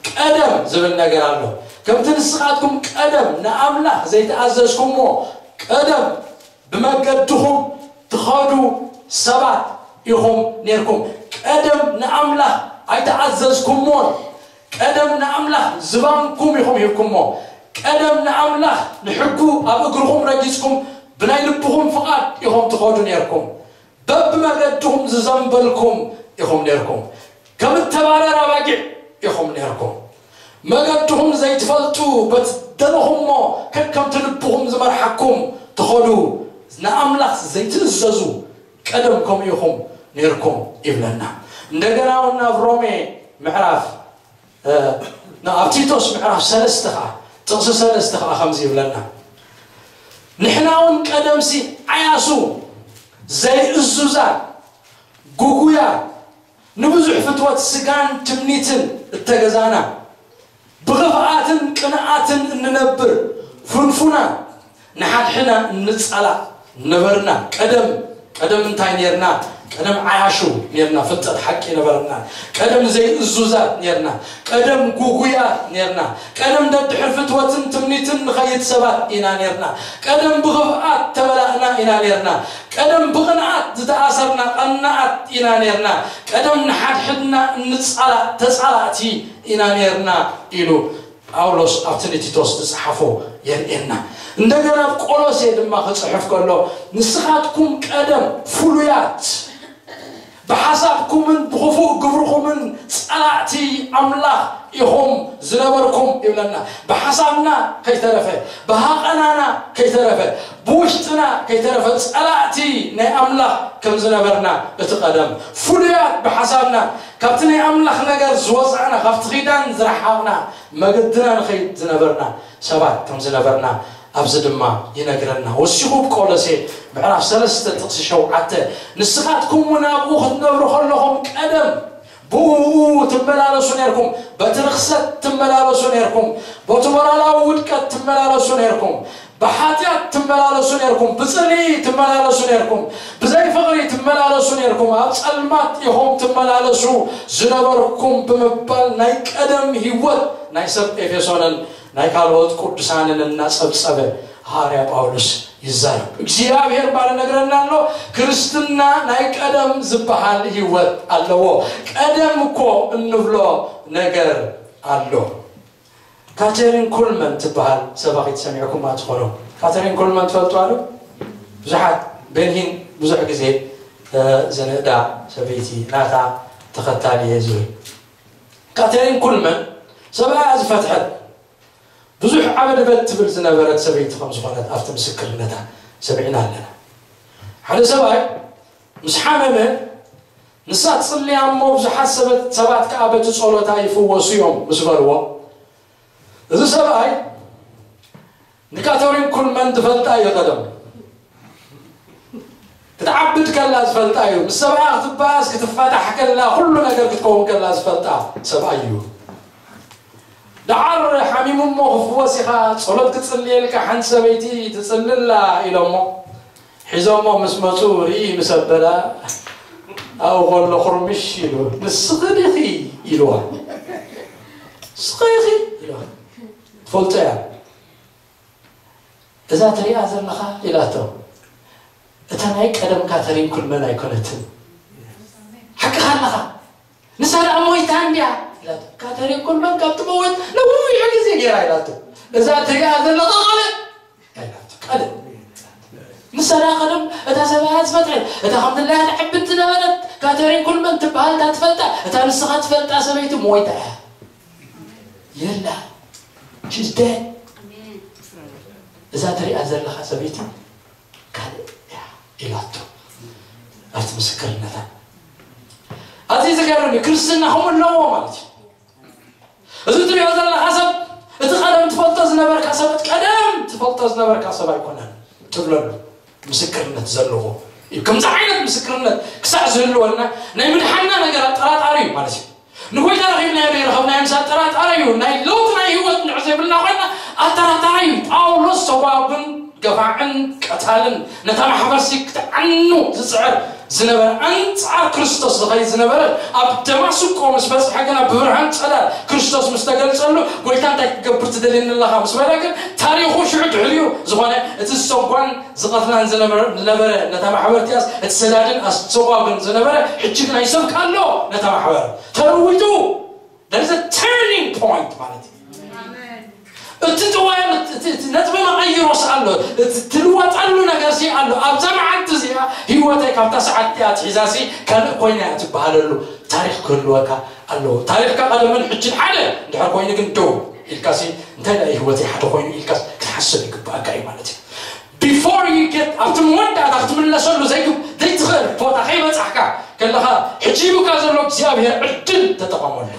ቀደም ዝብል ነገር ኣሎ። ከምቲ ንስኻትኩም ቀደም ንኣምላኽ ዘይተኣዘዝኩምዎ፣ ቀደም ብመገድኹም ትኸዱ ሰባት ኢኹም ኔርኩም። ቀደም ንኣምላኽ ኣይተኣዘዝኩምዎን፣ ቀደም ንኣምላኽ ዝባንኩም ኢኹም ሂብኩሞ። ቀደም ንኣምላኽ ንሕጉ ኣብ እግርኹም ረጊጽኩም ብናይ ልብኹም ፍቓድ ኢኹም ትኸዱ ኔርኩም። በብመገድኹም ዝዘንበልኩም ኢኹም ኔርኩም። ከም እተባረር ኣባጊዕ ኢኹም ኔርኩም። መገድኹም ዘይትፈልጡ በቲ ደለኹሞ ከከምቲ ልብኹም ዝመርሓኩም ትኸዱ ንኣምላኽ ዘይትእዘዙ ቀደም ከምኡ ኢኹም ኔርኩም ይብለና። እንደገና እውን ናብ ሮሜ ምዕራፍ እ፣ ኣብ ቲቶስ ምዕራፍ ሰለስተ ኸዓ ጥቕሲ ሰለስተ ኸዓ ከምዚ ይብለና። ንሕና እውን ቀደምሲ ዓያሱ ዘይእዙዛን ጉጉያ ንብዙሕ ፍትወት ስጋን ትምኒትን እተገዛና ብኽፍኣትን ቅንኣትን እንነብር ፍንፉና ንሓድሕና እንጻላእ ነበርና። ቀደም ቀደም እንታይ ኔርና? ቀደም ዓያሹ ኔርና፣ ፍልጠት ሓቂ ነበርና። ቀደም ዘይእዙዛት ኔርና፣ ቀደም ጉጉያት ኔርና። ቀደም ደድሕር ፍትወትን ትምኒትን ንኸይድ ሰባት ኢና ኔርና። ቀደም ብኽፍኣት ተበላእና ኢና ኔርና። ቀደም ብቕንኣት ዝተኣሰርና ቀናኣት ኢና ኔርና። ቀደም ንሓድሕድና እንጻላእ ተጻላእቲ ኢና ኔርና ኢሉ ጳውሎስ ኣብቲ ንቲቶስ ዝጸሓፎ የርእየና። እንደገና ኣብ ቆሎሴ ድማ ክጽሕፍ ከሎ ንስኻትኩም ቀደም ፍሉያት ብሓሳብኩምን ብኽፉእ ግብርኹምን ጸላእቲ ኣምላኽ ኢኹም ዝነበርኩም ይብለና። ብሓሳብና ከይተረፈ፣ ብሃቐናና ከይተረፈ፣ ብውሽጥና ከይተረፈ ጸላእቲ ናይ ኣምላኽ ከም ዝነበርና እቲ ቀደም ፍሉያት ብሓሳብና ካብቲ ናይ ኣምላኽ ነገር ዝወጻእና ካብቲ ኺዳን ዝረሓቕና መገድና ንኸይድ ዝነበርና ሰባት ከም ዝነበርና ኣብዚ ድማ ይነግረና። ወሲኹ ብቆሎሴ ምዕራፍ ሰለስተ ጥቕሲ ሸውዓተ ንስኻትኩም እውን ኣብኡ ክትነብሩ ከለኹም ቀደም ብኡ ትመላለሱ ነርኩም፣ በቲ ርኽሰት ትመላለሱ ነርኩም፣ በቲ ሞራላዊ ውድቀት ትመላለሱ ነርኩም፣ ብሓጢኣት ትመላለሱ ነርኩም፣ ብጽልኢ ትመላለሱ ነርኩም፣ ብዘይ ፍቕሪ ትመላለሱ ነርኩም፣ ኣብ ጸልማት ኢኹም ትመላለሱ ዝነበርኩም ብምባል ናይ ቀደም ህይወት ናይ ሰብ ኤፌሶንን ናይ ካልኦት ቅዱሳንን እናጸብጸበ ሃዋርያ ጳውሎስ ይዛረብ። እግዚኣብሔር ባለ ነግረና ኣሎ። ክርስትና ናይ ቀደም ዝበሃል ህይወት ኣለዎ። ቀደም እኮ እንብሎ ነገር ኣሎ። ካተሪን ኩልመን ትበሃል ሰባኺት ሰሚዕኩማ ትኾኑ። ካተሪን ኩልመን ትፈልጡ ኣሎ? ብዙሓት ቤንሂን ብዙሕ ግዜ እ፣ ዘንእዳ ሰበይቲ ናታ ተኸታሊ እየ ዝብል። ካተሪን ኩልመን ሰብኣያ ዝፈትሐት ብዙሕ ዓበድበት ትብል ዝነበረት ሰበይቲ ከም ዝኾነት ኣብቲ ምስክርነታ ሰሚዕና ኣለና። ሓደ ሰብኣይ ምስ ሓመመ ንሳ ትጽልያ እሞ ብዙሓት ሰበት ሰባት ከኣ በቲ ጸሎታ ይፍወሱ እዮም ምስ በልዎ እዚ ሰብኣይ ንካቶሪን ኩልመን ትፈልጣ እዩ ቀደም ክትዓብድ ከላ ዝፈልጣ እዩ ምስ ሰብኣ ክትባኣስ ክትፈታሕ ከላ ኩሉ ነገር ክትከውን ከላ ዝፈልጣ ሰብኣይ እዩ ደዓር ሓሚሙ እሞ ክፍወስ ኢኻ ጸሎት ክጽልየልካ ሓንቲ ሰበይቲ ትጽልላ ኢሎሞ ሒዞሞ ምስ መጹ ርኢ ምስ ኣበላ ኣብኡ ከሎ ኩርምሽ ኢሉ ንስኺ ዲኺ ኢልዋ ንስኺ ኢኺ ኢልዋ ትፈልጦ እያ እዛ ትሪኣ ዘለኻ ኢላቶ እታ ናይ ቀደም ካተሪን ኩልመን ኣይኮነትን ሓቅኻ ኣለኻ ንሳ ደኣ ሞይታ እንድያ ኢላቶ ካተሪን ኩልመን ካብ ትመውት ነዊሕ ግዜ ገይራ ኢላቶ እዛ ትሪኣ ዘለኻ ካልእ ኣይላቶ ካልእ ንሳ ደኣ ቀደም እታ ሰበያ ዝፈትሐት፣ እታ ከም ድላያ ትዕብድ ዝነበረት ካተሪን ኩልመን ትበሃል እታ ትፈልጣ፣ እታ ንስኻ ትፈልጣ ሰበይቲ ሞይታ እያ። የላ። She's dead. እዛ ትሪኣ ዘለኻ ሰበይቲ ካልእ እያ ኢላቶ ኣብቲ ምስክርነታ። ኣዝዩ ዝገርም እዩ። ክርስትና ከምኡ ኣለዎ ማለት እዩ። እዚ ትሪኦ ዘለኻ ሰብ እቲ ቀደም ትፈልጦ ዝነበርካ ሰብ፣ ቀደም ትፈልጦ ዝነበርካ ሰብ ኣይኮነን ትብለሉ ምስክርነት ዘለዎ እዩ። ከምዚ ዓይነት ምስክርነት ክሳዕ ዝህልወና ናይ ምድሓንና ነገር ኣጠራጣሪ እዩ ማለት እዩ። ንጎይታ ረኺብናዮ ዶ ይረኸብናዮ ምስ ኣጠራጣሪ እዩ። ናይ ለውጢ ናይ ህይወት ንዕ ዘይብልና ኮይና ኣጠራጣሪ እዩ። ጳውሎስ ሰዋብን ገፋዕን ቀታልን ነታ ማሕበርሲ ክትዓኑ ዝጽዕር ዝነበረ፣ ኣንጻር ክርስቶስ ዝኸይድ ዝነበረ፣ ኣብ ደማስቆ ምስ በጽሐ ግና ብብርሃን ጸዳል ክርስቶስ ምስ ተገልጸሉ፣ ጎይታ እንታይ ክትገብር ትደልየኒ ኣለኻ ምስ በለ ግን ታሪኹ ሽዑ ድሕሪኡ ዝኾነ እቲ ዝሰጓን ዝቐትላን ዝነበረ ዝነበረ ነታ ማሕበር እቲኣስ እቲ ሰዳድን ኣስተጓጉን ዝነበረ ሕጂ ግና ይሰብክ ኣሎ ነታ ማሕበር ተለዊጡ። There is a turning point ማለት እዩ። እቲ ጥዋይ እቲ ነጥቢ መቐይሮስ ኣሎ፣ እቲ ትልወጠሉ ነገር ሲ ኣሎ። ኣብዛ መዓልቲ እዚኣ ህይወተይ ካብታ ሰዓት እቲኣ ኣትሒዛሲ ካልእ ኮይና እያ ትበሃለሉ ታሪኽ ክህልወካ ኣለዎ። ታሪኽካ ቀደምን ሕጅን ሓደ እንድሕር ኮይኑ ግን ደው ኢልካሲ እንታይ ደኣ ህይወተይ ሓደ ኮይኑ ኢልካስ ክትሓስብ ይግባኣካ እዩ ማለት እዩ። Before you get ኣብቲ መወዳእታ ክትምለሰሉ ዘይትኽእል ቦታ ከይበፃሕካ ከለኻ ሕጂ ሂቡካ ዘሎ እግዚኣብሔር ዕድል ተጠቐመሉ።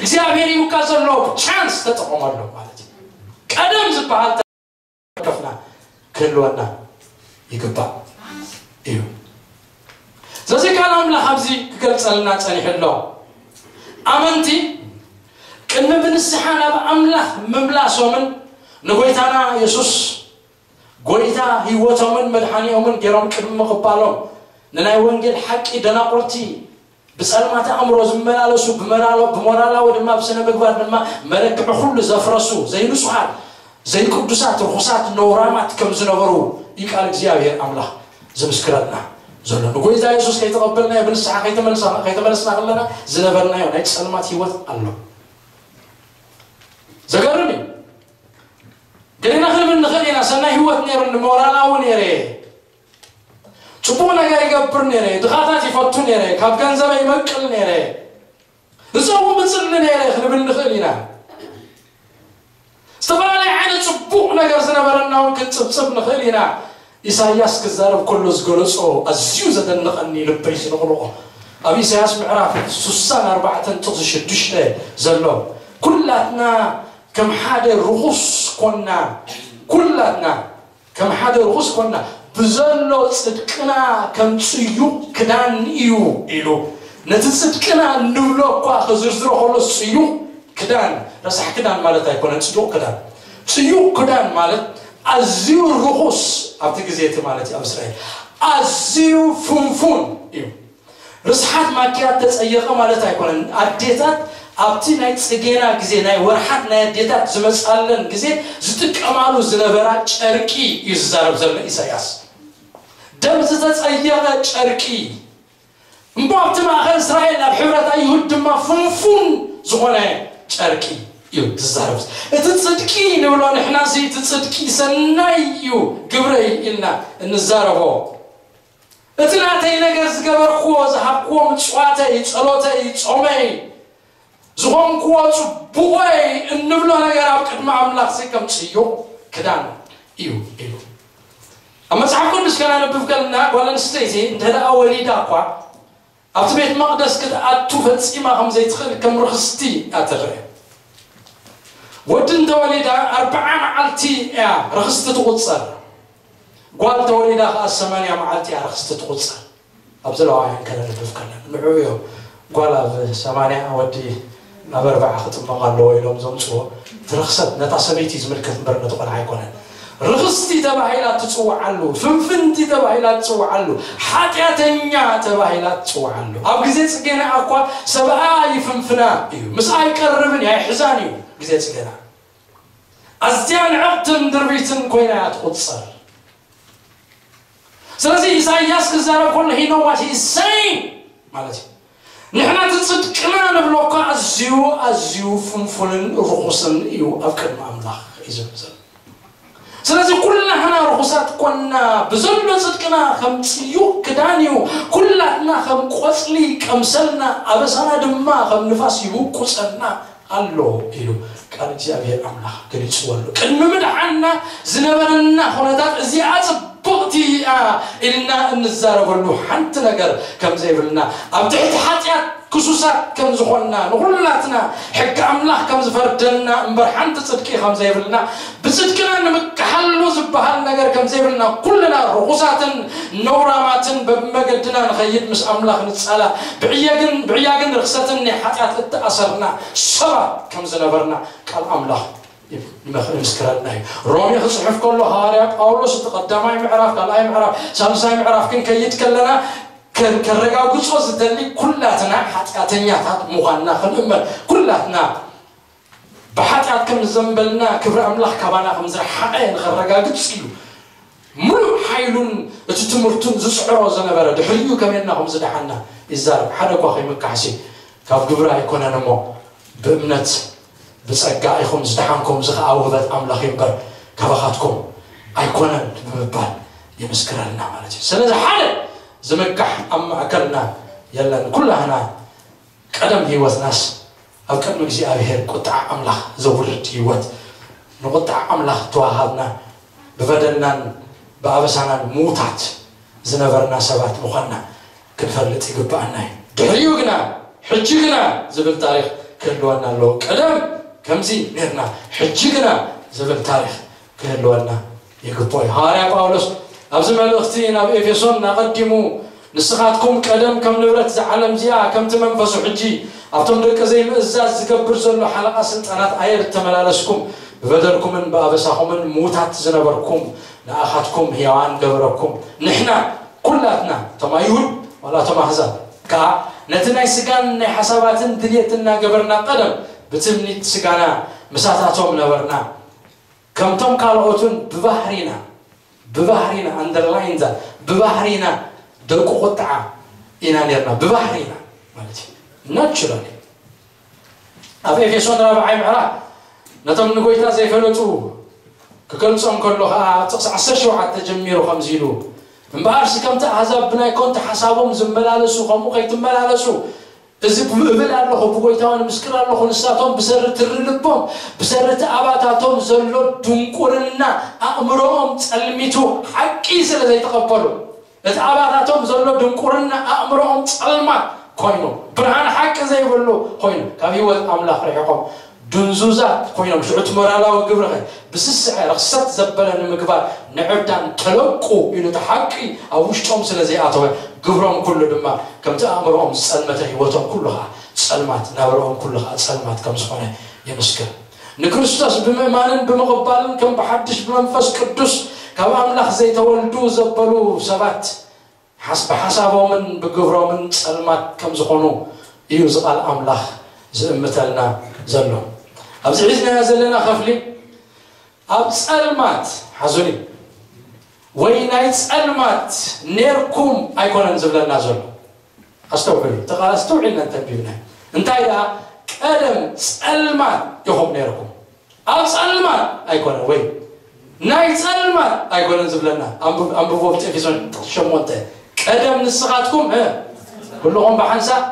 እግዚኣብሔር ሂቡካ ዘሎ ቻንስ ተጠቐመሉ ማለት እዩ። ቀደም ዝበሃል ከፍና ክህልወና ይግባእ እዩ። ስለዚ ቃል ኣምላኽ ኣብዚ ክገልጸልና ጸኒሑ ኣሎ። ኣመንቲ ቅድሚ ብንስሓ ናብ ኣምላኽ ምምላሶምን ንጎይታና የሱስ ጎይታ ህይወቶምን መድሓኒኦምን ገይሮም ቅድሚ ምቕባሎም ንናይ ወንጌል ሓቂ ደናቑርቲ ብጸልማት ኣእምሮ ዝመላለሱ ብመራሎ ብሞራላዊ ድማ ብስነ ምግባር ድማ መለክዒ ኩሉ ዘፍረሱ ዘይንጹሃት ዘይቅዱሳት ርኹሳት ነውራማት ከም ዝነበሩ እዩ ቃል እግዚኣብሔር ኣምላኽ ዝምስክረልና ዘሎ። ንጎይታ የሱስ ከይተቐበልናዮ ብንስሓ ከይተመለስና ከለና ዝነበርናዮ ናይ ጸልማት ህይወት ኣሎ። ዘገርም እዩ። ገሌና ክንብል ንኽእል ኢና፣ ሰናይ ህይወት ነይሩኒ፣ ሞራላዊ ነይረ፣ ጽቡቕ ነገር ይገብር ነይረ፣ ድኻታት ይፈቱ ነይረ፣ ካብ ገንዘበይ ይመቅል ነይረ፣ እፀውም እፅሊ ነይረ ክንብል ንኽእል ኢና። ዝተፈላለየ ዓይነት ጽቡቕ ነገር ዝነበረና እውን ክንጽብጽብ ንኽእል ኢና። ኢሳይያስ ክዛረብ ከሎ ዝገለጾ ኣዝዩ ዘደንቐኒ ልበይ ዝንቕንቖ ኣብ ኢሳይያስ ምዕራፍ ሱሳን ኣርባዕተን ጥቕሲ ሽዱሽተ ዘሎ ኩላትና ከም ሓደ ርኹስ ኮና ኩላትና ከም ሓደ ርኹስ ኮና ብዘሎ ጽድቅና ከም ጽዩቕ ክዳን እዩ ኢሉ ነቲ ጽድቅና እንብሎ እኳ ክዝርዝሮ ከሎ ጽዩቕ ክዳን ረሳሕ ክዳን ማለት ኣይኮነን ጽዩቕ ክዳን ጽዩቕ ክዳን ማለት ኣዝዩ ርኹስ ኣብቲ ግዜ እቲ ማለት እዩ ኣብ እስራኤል ኣዝዩ ፍንፉን እዩ ርስሓት ማክያት ተጸየቐ ማለት ኣይኮነን ኣዴታት ኣብቲ ናይ ጽጌና ግዜ ናይ ወርሓት ናይ ኣዴታት ዝመጻለን ግዜ ዝጥቀማሉ ዝነበራ ጨርቂ እዩ ዝዛረብ ዘሎ ኢሳያስ ደም ዝተጸየቐ ጨርቂ እሞ ኣብቲ ማእኸል እስራኤል ኣብ ሕብረት ኣይሁድ ድማ ፍንፉን ዝኾነ ጨርቂ እዩ ዝዛረብ እቲ ጽድቂ ንብሎ ንሕናሲ እቲ ጽድቂ ሰናይ እዩ ግብረይ ኢልና እንዛረቦ እቲ ናተይ ነገር ዝገበርክዎ ዝሃብክዎ ምጽዋተይ ጸሎተይ ጾመይ ዝኾንክዎ ጽቡቐይ እንብሎ ነገር ኣብ ቅድሚ ኣምላኽሲ ከም ጽዩቕ ክዳን እዩ ኢሉ ኣብ መጽሓፍ ቅዱስ ከናነብብ ከልና ጓል ኣንስተይቲ እንተ ደኣ ወሊዳ እኳ ኣብቲ ቤት መቕደስ ክትኣቱ ፈጺማ ከም ዘይትኽእል ከም ርኽስቲ እያ ትርአ ወዲ እንተወሊዳ ኣርብዓ መዓልቲ እያ ርኽስቲ ትቑጸር ጓል ተወሊዳ ከዓ ሰማንያ መዓልቲ እያ ርኽስቲ ትቑጸር ኣብዚ ለዋውያን ከነንብብ ከለና ንዕኡ እዮም ጓል ኣብ ሰማንያ ወዲ ኣብ ኣርብዓ ክጥመቕ ኣለዎ ኢሎም ዘምፅዎ እቲ ርኽሰት ነታ ሰበይቲ ዝምልከት እምበር ነቲ ቆልዓ ኣይኮነን ርኽስቲ ተባሂላ ትፅውዓሉ ፍንፍንቲ ተባሂላ ትፅውዓሉ ሓጢኣተኛ ተባሂላ ትፅውዓሉ ኣብ ግዜ ፅጌና እኳ ሰብኣ ይፍንፍና እዩ ምስኣ ኣይቀርብን እዩ ኣይሕዛን እዩ ግዜ ፅጌና ኣዝያ ንዕቕትን ድርቢትን ኮይና እያ ትቑፀር ስለዚ ኢሳይያስ ክዛረብ ከሎ he know what he is saying ማለት እዩ ንሕና እቲ ፅድቅና ንብሎ እኳ ኣዝዩ ኣዝዩ ፍንፉንን ርኹስን እዩ ኣብ ቅድሚ ኣምላኽ እዩ ዝብል ዘሎ ስለዚ ኩላህና ርኹሳት ኮንና፣ ብዘሎ ጽድቅና ከም ጽዩቕ ክዳን እዩ፣ ኩላትና ከም ቆጽሊ ቀምሰልና፣ ኣበሳና ድማ ከም ንፋስ ይብቁጸና ኣሎ ኢሉ ቃል እግዚኣብሔር ኣምላኽ ገሊጽዎ ኣሎ። ቅድሚ ምድሓንና ዝነበረና ኩነታት እዚኣ ጽብቕቲ እያ ኢልና እንዛረበሉ ሓንቲ ነገር ከም ዘይብልና፣ ኣብ ትሕቲ ሓጢኣት ክሱሳት ከም ዝኾንና፣ ንኹላትና ሕጊ ኣምላኽ ከም ዝፈርደና እምበር ሓንቲ ጽድቂ ከም ዘይብልና፣ ብጽድቅና ንምክሓሉ ዝበሃል ነገር ከም ዘይብልና፣ ኩልና ርኹሳትን ነውራማትን በብመገድና ንኸይድ ምስ ኣምላኽ ንጻላ፣ ብዕየግን ብዕያግን ርኽሰትን ናይ ሓጢኣት እተኣሰርና ሰባት ከም ዝነበርና ቃል ኣምላኽ ይመኽ-፣ ይምስክረልና እዩ። ሮሜ ክጽሕፍ ከሎ ሃዋርያ ጳውሎስ እቲ ቀዳማይ ምዕራፍ፣ ካልኣይ ምዕራፍ፣ ሳልሳይ ምዕራፍ ክንከይድ ከለና ከ-፣ ከረጋግጾ ዝደሊ ኩላትና ሓጢኣተኛታት ምዃንና ክንእመን፣ ኩላትና ብሓጢኣት ከም ዝዘንበልና ክብሪ ኣምላኽ ካባና ከም ዝረሓቐ ንኸረጋግጽ እዩ። ምሉእ ሓይሉን እቲ ትምህርቱን ዝጽዕሮ ዝነበረ ድሕሪኡ ከመይና ከም ዝደሓና ይዛረብ። ሓደ እኳ ከይምካሕሲ ካብ ግብሪ ኣይኮነን እሞ ብእምነት ብጸጋ ኢኹም ዝደሓንኩም፣ እዚ ኸኣ ውህበት ኣምላኽ እዩ እምበር ካባኻትኩም ኣይኮነን ብምባል ይምስክረልና ማለት እዩ። ስለዚ ሓደ ዝምካሕ ኣብ ማእከልና የለን። ኩላህና ቀደም ህይወትናስ ኣብ ቅድሚ እግዚኣብሔር ቁጥዓ ኣምላኽ ዘውርድ ህይወት፣ ንቁጥዓ ኣምላኽ ተዋሃብና፣ ብበደልናን ብኣበሳናን ምዉታት ዝነበርና ሰባት ምዃንና ክንፈልጥ ይግብኣና እዩ። ድሕሪኡ ግና፣ ሕጂ ግና ዝብል ታሪኽ ክህልወና ኣለዎ። ቀደም ከምዚ ነርና፣ ሕጂ ግና ዝብል ታሪኽ ክህልወና ይግብኦ እዩ። ሃዋርያ ጳውሎስ ኣብዚ መልእኽቲ ናብ ኤፌሶን ኣቐዲሙ፣ "ንስኻትኩም ቀደም ከም ንብረት እዛ ዓለም እዚኣ፣ ከምቲ መንፈሱ ሕጂ ኣብቶም ደቂ ዘይምእዛዝ ዝገብር ዘሎ ሓለቓ ስልጣናት ኣየር እተመላለስኩም፣ ብበደልኩምን ብኣበሳኹምን ምዉታት ዝነበርኩም፣ ንኣኻትኩም ሕያዋን ገበረኩም። ንሕና ኩላትና፣ እቶም ኣይሁድ ዋላ እቶም ኣሕዛብ፣ ከኣ ነቲ ናይ ስጋን ናይ ሓሳባትን ድልየት እናገበርና ቀደም ብትምኒት ስጋና ምሳታቶም ነበርና። ከምቶም ካልኦትን ብባህሪና፣ ብባህሪና፣ underline that፣ ብባህሪና ደቂ ቁጥዓ ኢና ነርና። ብባህሪና ማለት እዩ፣ ናቹራሊ። ኣብ ኤፌሶን ራብዓይ ምዕራፍ ነቶም ንጎይታ ዘይፈለጡ ክገልጾም ከሎ ኸዓ፣ ጥቕሲ ዓሰርተ ሸውዓተ ጀሚሩ ከምዚ ኢሉ፣ "እምበኣርሲ ከምቲ ኣህዛብ ብናይ ኮንተ ሓሳቦም ዝመላለሱ፣ ከምኡ ከይትመላለሱ፣ እዚ እብል ኣለኹ፣ ብጎይታ እውን ምስክር ኣለኹ፣ ንሳቶም ብሰሪ ትሪ ልቦም፣ ብሰሪ እቲ ኣባታቶም ዘሎ ድንቁርና ኣእምሮኦም ጸልሚቱ፣ ሓቂ ስለ ዘይተቐበሉ፣ እቲ ኣባታቶም ዘሎ ድንቁርና ኣእምሮኦም ጸልማት ኮይኑ፣ ብርሃን ሓቂ ዘይብሉ ኮይኑ፣ ካብ ህይወት ኣምላኽ ርሒቖም፣ ድንዙዛት ኮይኖም፣ ሽዑ እቲ ሞራላዊ ግብሪ ኸ ብስስዐ ርኽሰት ዘበለ ንምግባር ንዕብዳን ተለቁ" ኢሉ፣ እቲ ሓቂ ኣብ ውሽጦም ስለ ዘይኣተወ፣ ግብሮም ኩሉ ድማ ከምቲ ኣእምሮኦም ዝጸልመተ፣ ህይወቶም ኩሉ ኸኣ ጸልማት፣ ናብራኦም ኩሉ ኸኣ ጸልማት ከም ዝኾነ የመስክር። ንክርስቶስ ብምእማንን ብምቕባልን ከም ብሓድሽ ብመንፈስ ቅዱስ ካብ ኣምላኽ ዘይተወልዱ ዘበሉ ሰባት ሓስ-፣ ብሓሳቦምን ብግብሮምን ጸልማት ከም ዝኾኑ እዩ እዚ ቃል ኣምላኽ ዝእምተልና ዘሎ። ኣብዚ ሒዝናዮ ዘለና ክፍሊ ኣብ ጸልማት፣ ሓዙኒ፣ ወይ ናይ ጸልማት ኔርኩም ኣይኮነን ዝብለና ዘሎ። ኣስተውዕሉ፣ እቲ ቃል ኣስተውዒልና እንተንቢብና። እንታይ ደኣ፣ ቀደም ጸልማት ኢኹም ኔርኩም። ኣብ ጸልማት ኣይኮነን፣ ወይ ናይ ጸልማት ኣይኮነን ዝብለና። ኣንብብ-፣ ኣንብቦ፣ ብቲ ኤፌሶን ጥቕሲ ሸሞንተ፣ "ቀደም ንስኻትኩም፣ እ፣ ኩልኹም ብሓንሳብ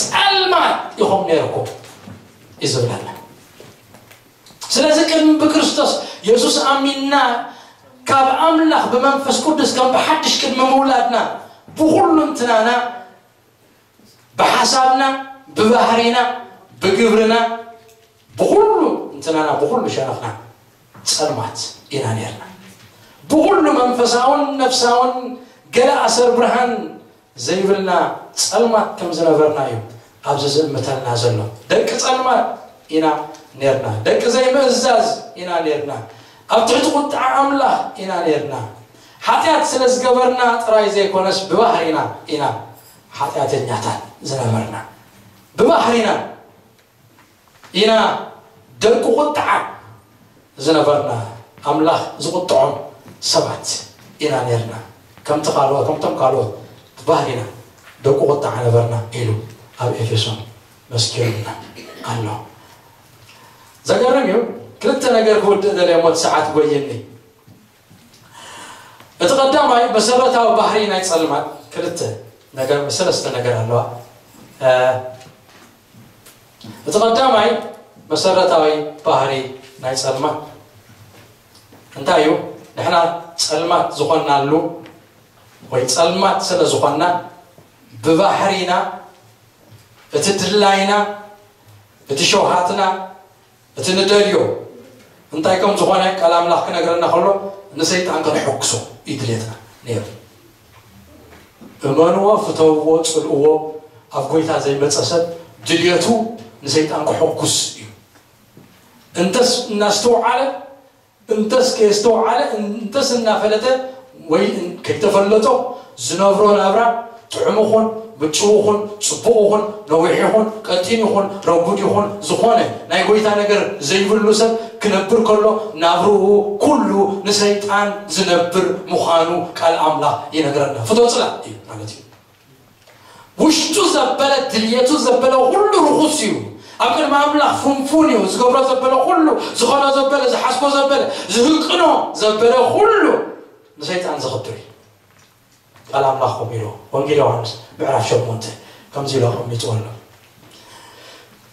ጸልማት ኢኹም ኔርኩም" እዩ ዝብለና። ስለዚ ቅድሚ ብክርስቶስ የሱስ ኣሚንና ካብ ኣምላኽ ብመንፈስ ቅዱስ ከም ብሓድሽ ቅድሚ ምውላድና ብኹሉ እንትናና፣ ብሓሳብና፣ ብባህሪና፣ ብግብርና፣ ብኹሉ እንትናና፣ ብኹሉ ሸነኽና ጸልማት ኢና ኔርና። ብኹሉ መንፈሳውን ነፍሳውን ገለ ኣሰር ብርሃን ዘይብልና ጸልማት ከም ዝነበርና እዩ ኣብዚ ዝእምተልና ዘሎ። ደቂ ጸልማት ኢና ኔርና። ደቂ ዘይምእዛዝ ኢና ኔርና። ኣብ ትሕቲ ቁጥዓ ኣምላኽ ኢና ኔርና። ሓጢኣት ስለ ዝገበርና ጥራይ ዘይኮነስ፣ ብባህሪና ኢና ሓጢኣተኛታት ዝነበርና። ብባህሪና ኢና ደቂ ቁጥዓ ዝነበርና፣ ኣምላኽ ዝቁጥዖም ሰባት ኢና ኔርና። ከምቲ ካልኦት፣ ከምቶም ካልኦት ብባህሪና ደቂ ቁጥዓ ነበርና ኢሉ ኣብ ኤፌሶን መስኪሩልና ኣሎ። ዘገርም እዩ። ክልተ ነገር ክውድእ ደለየ ሞት ሰዓት ጎይኒ። እቲ ቀዳማይ መሰረታዊ ባህሪ ናይ ጸልማት ክልተ ነገር፣ ሰለስተ ነገር ኣለዋ። እ፣ እቲ ቀዳማይ መሰረታዊ ባህሪ ናይ ጸልማት እንታይ እዩ? ንሕና ጸልማት ዝኾንናሉ ወይ ጸልማት ስለ ዝኾንና ብባህሪና እቲ ድላይና እቲ ሸውሃትና እቲ ንደልዮ እንታይ ከም ዝኾነ ቃል ኣምላኽ ክነግረና ከሎ ንሰይጣን ከነሐጉሶ እዩ ድሌትና ነይሩ። እመንዎ፣ ፍተውዎ፣ ጽልእዎ፣ ኣብ ጎይታ ዘይመጸ ሰብ ድልየቱ ንሰይጣን ክሐጉስ እዩ። እንተስ እናስተውዓለ እንተስ ከየስተውዓለ እንተስ እናፈለጠ ወይ ከይተፈለጦ ዝነብሮ ናብራ ጥዑም ይኹን ምጭው ይኹን ጽቡቕ ይኹን ነዊሕ ይኹን ቀጢን ይኹን ረጉድ ይኹን ዝኾነ ናይ ጎይታ ነገር ዘይብሉ ሰብ ክነብር ከሎ ናብርኡ ኩሉ ንሰይጣን ዝነብር ምዃኑ ቃል ኣምላኽ ይነግረና። ፍቶ ጽላእ እዩ ማለት እዩ። ውሽጡ ዘበለ ድልየቱ ዘበለ ኩሉ ርኹስ እዩ። ኣብ ቅድሚ ኣምላኽ ፍንፉን እዩ። ዝገብሮ ዘበለ ኩሉ ዝኾኖ ዘበለ ዝሓስቦ ዘበለ ዝህቅኖ ዘበለ ኩሉ ንሰይጣን ዘኽብር እዩ። ቃል ኣምላኽ ከምኡ ኢሉ ወንጌል ዮሃንስ ምዕራፍ ሸሞንተ ከምዚ ኢሉ ኣቐሚጥዎ ኣሎ።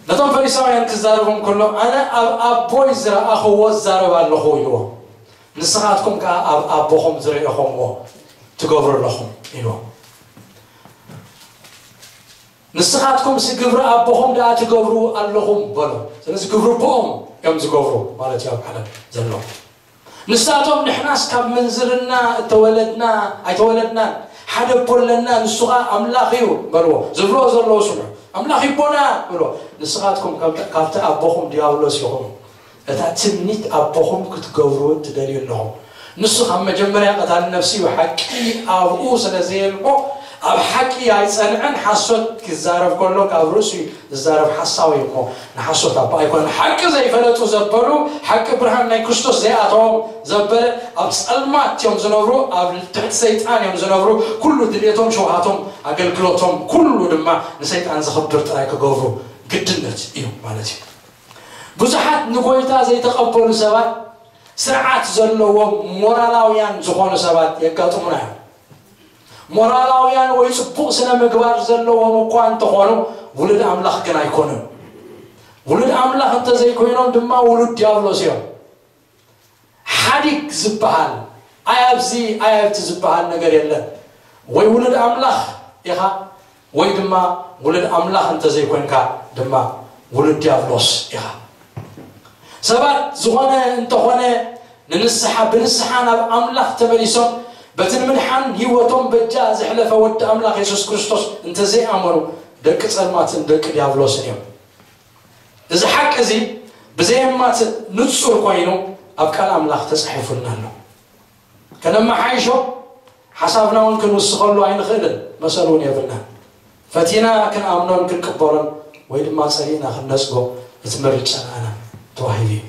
ነቶም ፈሪሳውያን ክዛረቦም ከሎ ኣነ ኣብ ኣቦይ ዝረኣኽዎ እዛረብ ኣለኹ ኢልዎም። ንስኻትኩም ከኣ ኣብ ኣቦኹም ዝረኣኹምዎ ትገብሩ ኣለኹም ኢልዎም። ንስኻትኩም ሲ ግብሪ ኣቦኹም ደኣ ትገብሩ ኣለኹም በሎ። ስለዚ ግብሪ ኣቦኦም እዮም ዝገብሩ ማለት እዩ ኣብ ዓለም ዘለዉ። ንሳቶም ንሕናስ ካብ ምንዝርና እተወለድና ኣይተወለድናን ሓደ ኣቦ ኣለና ንሱ ኸዓ ኣምላኽ እዩ በልዎ። ዝብልዎ ዘለዉ ስምዑ። ኣምላኽ ይቦና በልዎ። ንስኻትኩም ካብ- ካብቲ ኣቦኹም ዲያብሎስ ኢኹም። እታ ትምኒት ኣቦኹም ክትገብሩ ትደልዩ ኣለኹም። ንሱ ካብ መጀመርያ ቀታሊ ነፍሲ እዩ፣ ሓቂ ኣብኡ ስለ ዘየልቦ ኣብ ሓቂ ኣይጸንዐን። ሓሶት ክዛረብ ከሎ ካብ ርእሱ እዩ ዝዛረብ፣ ሓሳዊ እዩ እሞ ንሓሶት ኣቦ ኣይኮነን። ሓቂ ዘይፈለጡ ዘበሉ፣ ሓቂ ብርሃን ናይ ክርስቶስ ዘይኣተዎም ዘበለ ኣብ ጸልማት እዮም ዝነብሩ፣ ኣብ ትሕቲ ሰይጣን እዮም ዝነብሩ። ኩሉ ድሌቶም፣ ሸውሃቶም፣ ኣገልግሎቶም ኩሉ ድማ ንሰይጣን ዘኽብር ጥራይ ክገብሩ ግድነት እዩ ማለት እዩ። ብዙሓት ንጎይታ ዘይተቐበሉ ሰባት ስርዓት ዘለዎም ሞራላውያን ዝኾኑ ሰባት የጋጥሙና እዮም። ሞራላውያን ወይ ጽቡቕ ስነ ምግባር ዘለዎም እኳ እንተኾኑ ውሉድ ኣምላኽ ግን ኣይኮኑን። ውሉድ ኣምላኽ እንተዘይኮይኖም ድማ ውሉድ ዲያብሎስ እዮም። ሓዲግ ዝበሃል ኣይ ኣብዚ ኣይ ኣብቲ ዝበሃል ነገር የለን። ወይ ውሉድ ኣምላኽ ኢኻ ወይ ድማ ውሉድ ኣምላኽ እንተዘይኮንካ ድማ ውሉድ ዲያብሎስ ኢኻ። ሰባት ዝኾነ እንተኾነ ንንስሓ ብንስሓ ናብ ኣምላኽ ተመሊሶም በቲ ንምድሓን ህይወቶም በጃ ዘሕለፈ ወዲ ኣምላኽ የሱስ ክርስቶስ እንተዘይኣመኑ ደቂ ጸልማትን ደቂ ዲያብሎስን እዮም። እዚ ሓቂ እዚ ብዘየማትእ ንጹር ኮይኑ ኣብ ቃል ኣምላኽ ተጻሒፉልና ኣሎ። ከነመሓይሾ ሓሳብና እውን ክንውስኸሉ ኣይንኽእልን፣ መሰል እውን የብልናን። ፈቲና ክንኣምኖን ክንቅበሎን ወይ ድማ ጸሊእና ክንነጽጎ እቲ ምርጫ ንኣና ተዋሂቡ እዩ።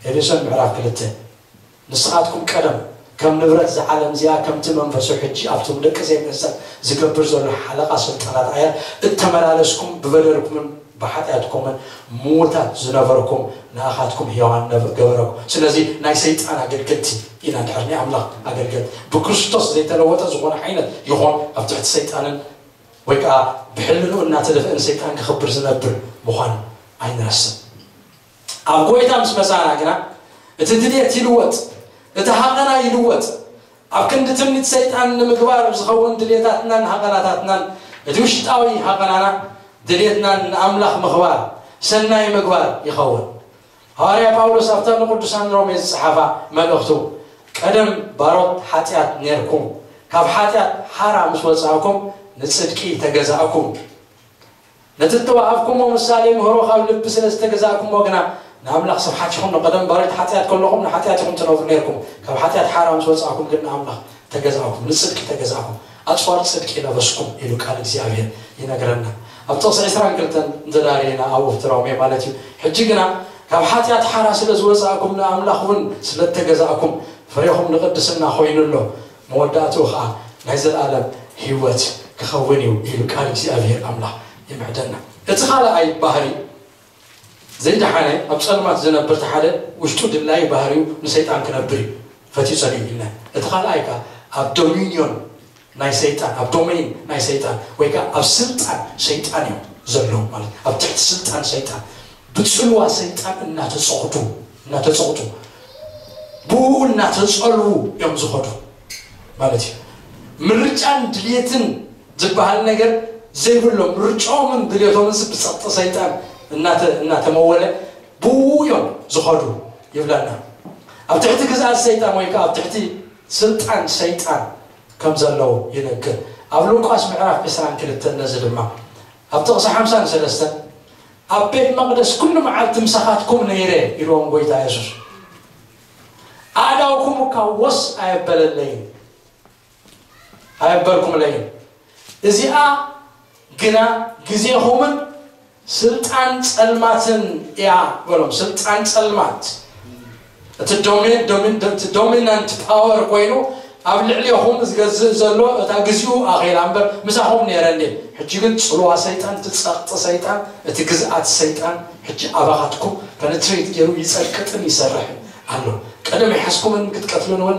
ኤፌሶን ምዕራፍ ክልተ ንስኻትኩም ቀደም ከም ንብረት እዛ ዓለም እዚኣ ከምቲ መንፈሱ ሕጂ ኣብቶም ደቂ ዘይምእዘዝ ዝገብር ዘሎ ሓለቓ ስልጣናት ኣየር እተመላለስኩም ብበደልኩምን ብሓጢኣትኩምን ምዉታት ዝነበርኩም ንኣኻትኩም ሕያዋን ገበረኩም። ስለዚ ናይ ሰይጣን ኣገልገልቲ ኢና ድሕር ናይ ኣምላኽ ኣገልገልቲ። ብክርስቶስ ዘይተለወጠ ዝኾነ ዓይነት ይኹን ኣብ ትሕቲ ሰይጣንን ወይ ከዓ ብሕልንኡ እናተደፍአ ንሰይጣን ክኽብር ዝነብር ምዃኑ ኣይንረስእ። ኣብ ጎይታ ምስ መጻና ግና እቲ ድሌት ይልወጥ፣ እቲ ሃቐና ይልወጥ። ኣብ ክንዲ ትምኒት ሰይጣን ንምግባር ዝኸውን ድሌታትናን ሃቐናታትናን እቲ ውሽጣዊ ሃቐናና ድሌትናን ንኣምላኽ ምኽባር ሰናይ ምግባር ይኸውን። ሃዋርያ ጳውሎስ ኣብታ ንቅዱሳን ሮሜ ዝጸሓፋ መልእኽቱ ቀደም ባሮት ሓጢኣት ኔርኩም ካብ ሓጢኣት ሓራ ምስ ወጻእኩም ንጽድቂ ተገዛእኩም። ነቲ እተዋሃብኩሞ ምሳሌ ምህሮ ካብ ልቢ ስለ ዝተገዛእኩሞ ግና ንኣምላኽ ስብሓት ይኹን። ቀደም ባሮት ሓጢኣት ከለኹም ንሓጢኣት ኢኹም ትነብሩ ነርኩም፣ ካብ ሓጢኣት ሓራ ምስ ወጻእኩም ግን ንኣምላኽ ተገዛእኩም፣ ንጽድቂ ተገዛእኩም፣ ኣጽዋር ጽድቂ ለበስኩም ኢሉ ቃል እግዚኣብሔር ይነግረና። ኣብ ጥቕሲ ዕስራን ክልተን እንተዳሪና ኣብኡ ፍትራውሜ ማለት እዩ። ሕጂ ግና ካብ ሓጢኣት ሓራ ስለ ዝወጻእኩም ንኣምላኽ እውን ስለ እተገዛእኩም ፍሬኹም ንቕድስና ኮይኑ ኣሎ። መወዳእትኡ ኸዓ ናይ ዘለኣለም ህይወት ክኸውን እዩ ኢሉ ቃል እግዚኣብሔር ኣምላኽ ይምዕደና። እቲ ካልኣይ ባህሪ ዘይደሓነ ኣብ ጸልማት ዝነብር ተሓደ ውሽጡ ድላዩ ባህሪው ንሰይጣን ክነብር እዩ ፈትዩ ጸኒሑ ኢልና። እቲ ካልኣይ ከኣ ኣብ ዶሚንዮን ናይ ሰይጣን፣ ኣብ ዶሜን ናይ ሰይጣን ወይ ከኣ ኣብ ስልጣን ሰይጣን እዮም ዘለዉ ማለት እዩ። ኣብ ትሕቲ ስልጣን ሰይጣን ብጽልዋ ሰይጣን እናተጸቕጡ እናተጸቕጡ ብኡ እናተጸልዉ እዮም ዝኸዱ ማለት እዩ። ምርጫን ድልየትን ዝበሃል ነገር ዘይብሎም፣ ምርጫኦምን ድልየቶምን ብጸቕጢ ሰይጣን እናተመወለ ብኡ እዮም ዝኸዱ ይብለና። ኣብ ትሕቲ ግዝኣት ሰይጣን ወይ ከዓ ኣብ ትሕቲ ስልጣን ሰይጣን ከም ዘለዉ ይነግር። ኣብ ሉቃስ ምዕራፍ ዕስራን ክልተን ነዚ ድማ ኣብ ጥቕሲ ሓምሳን ሰለስተን ኣብ ቤት መቕደስ ኩሉ መዓልቲ ምሳኻትኩም ነይረ ኢልዎም ጎይታ የሱስ። ኣእዳውኩም እኳ ወስ ኣየበለለይን ኣየበልኩምለይን። እዚኣ ግና ግዜኹምን ስልጣን ጸልማትን እያ በሎም። ስልጣን ጸልማት እቲ ዶሚን- ዶሚን- እቲ ዶሚናንት ፓወር ኮይኑ ኣብ ልዕሌኹም ዝገዝእ ዘሎ እታ ግዚኡ ኣኺላ እምበር ምሳኹም ነይረ እንዴ። ሕጂ ግን ጽልዋ ሰይጣን፣ እቲ ጸቕጢ ሰይጣን፣ እቲ ግዝኣት ሰይጣን ሕጂ ኣባኻትኩም ፐነትሬት ገይሩ ይጸቅጥን ይሰርሕን ኣሎ። ቀደም ይሓዝኩምን ክትቀትሉን እውን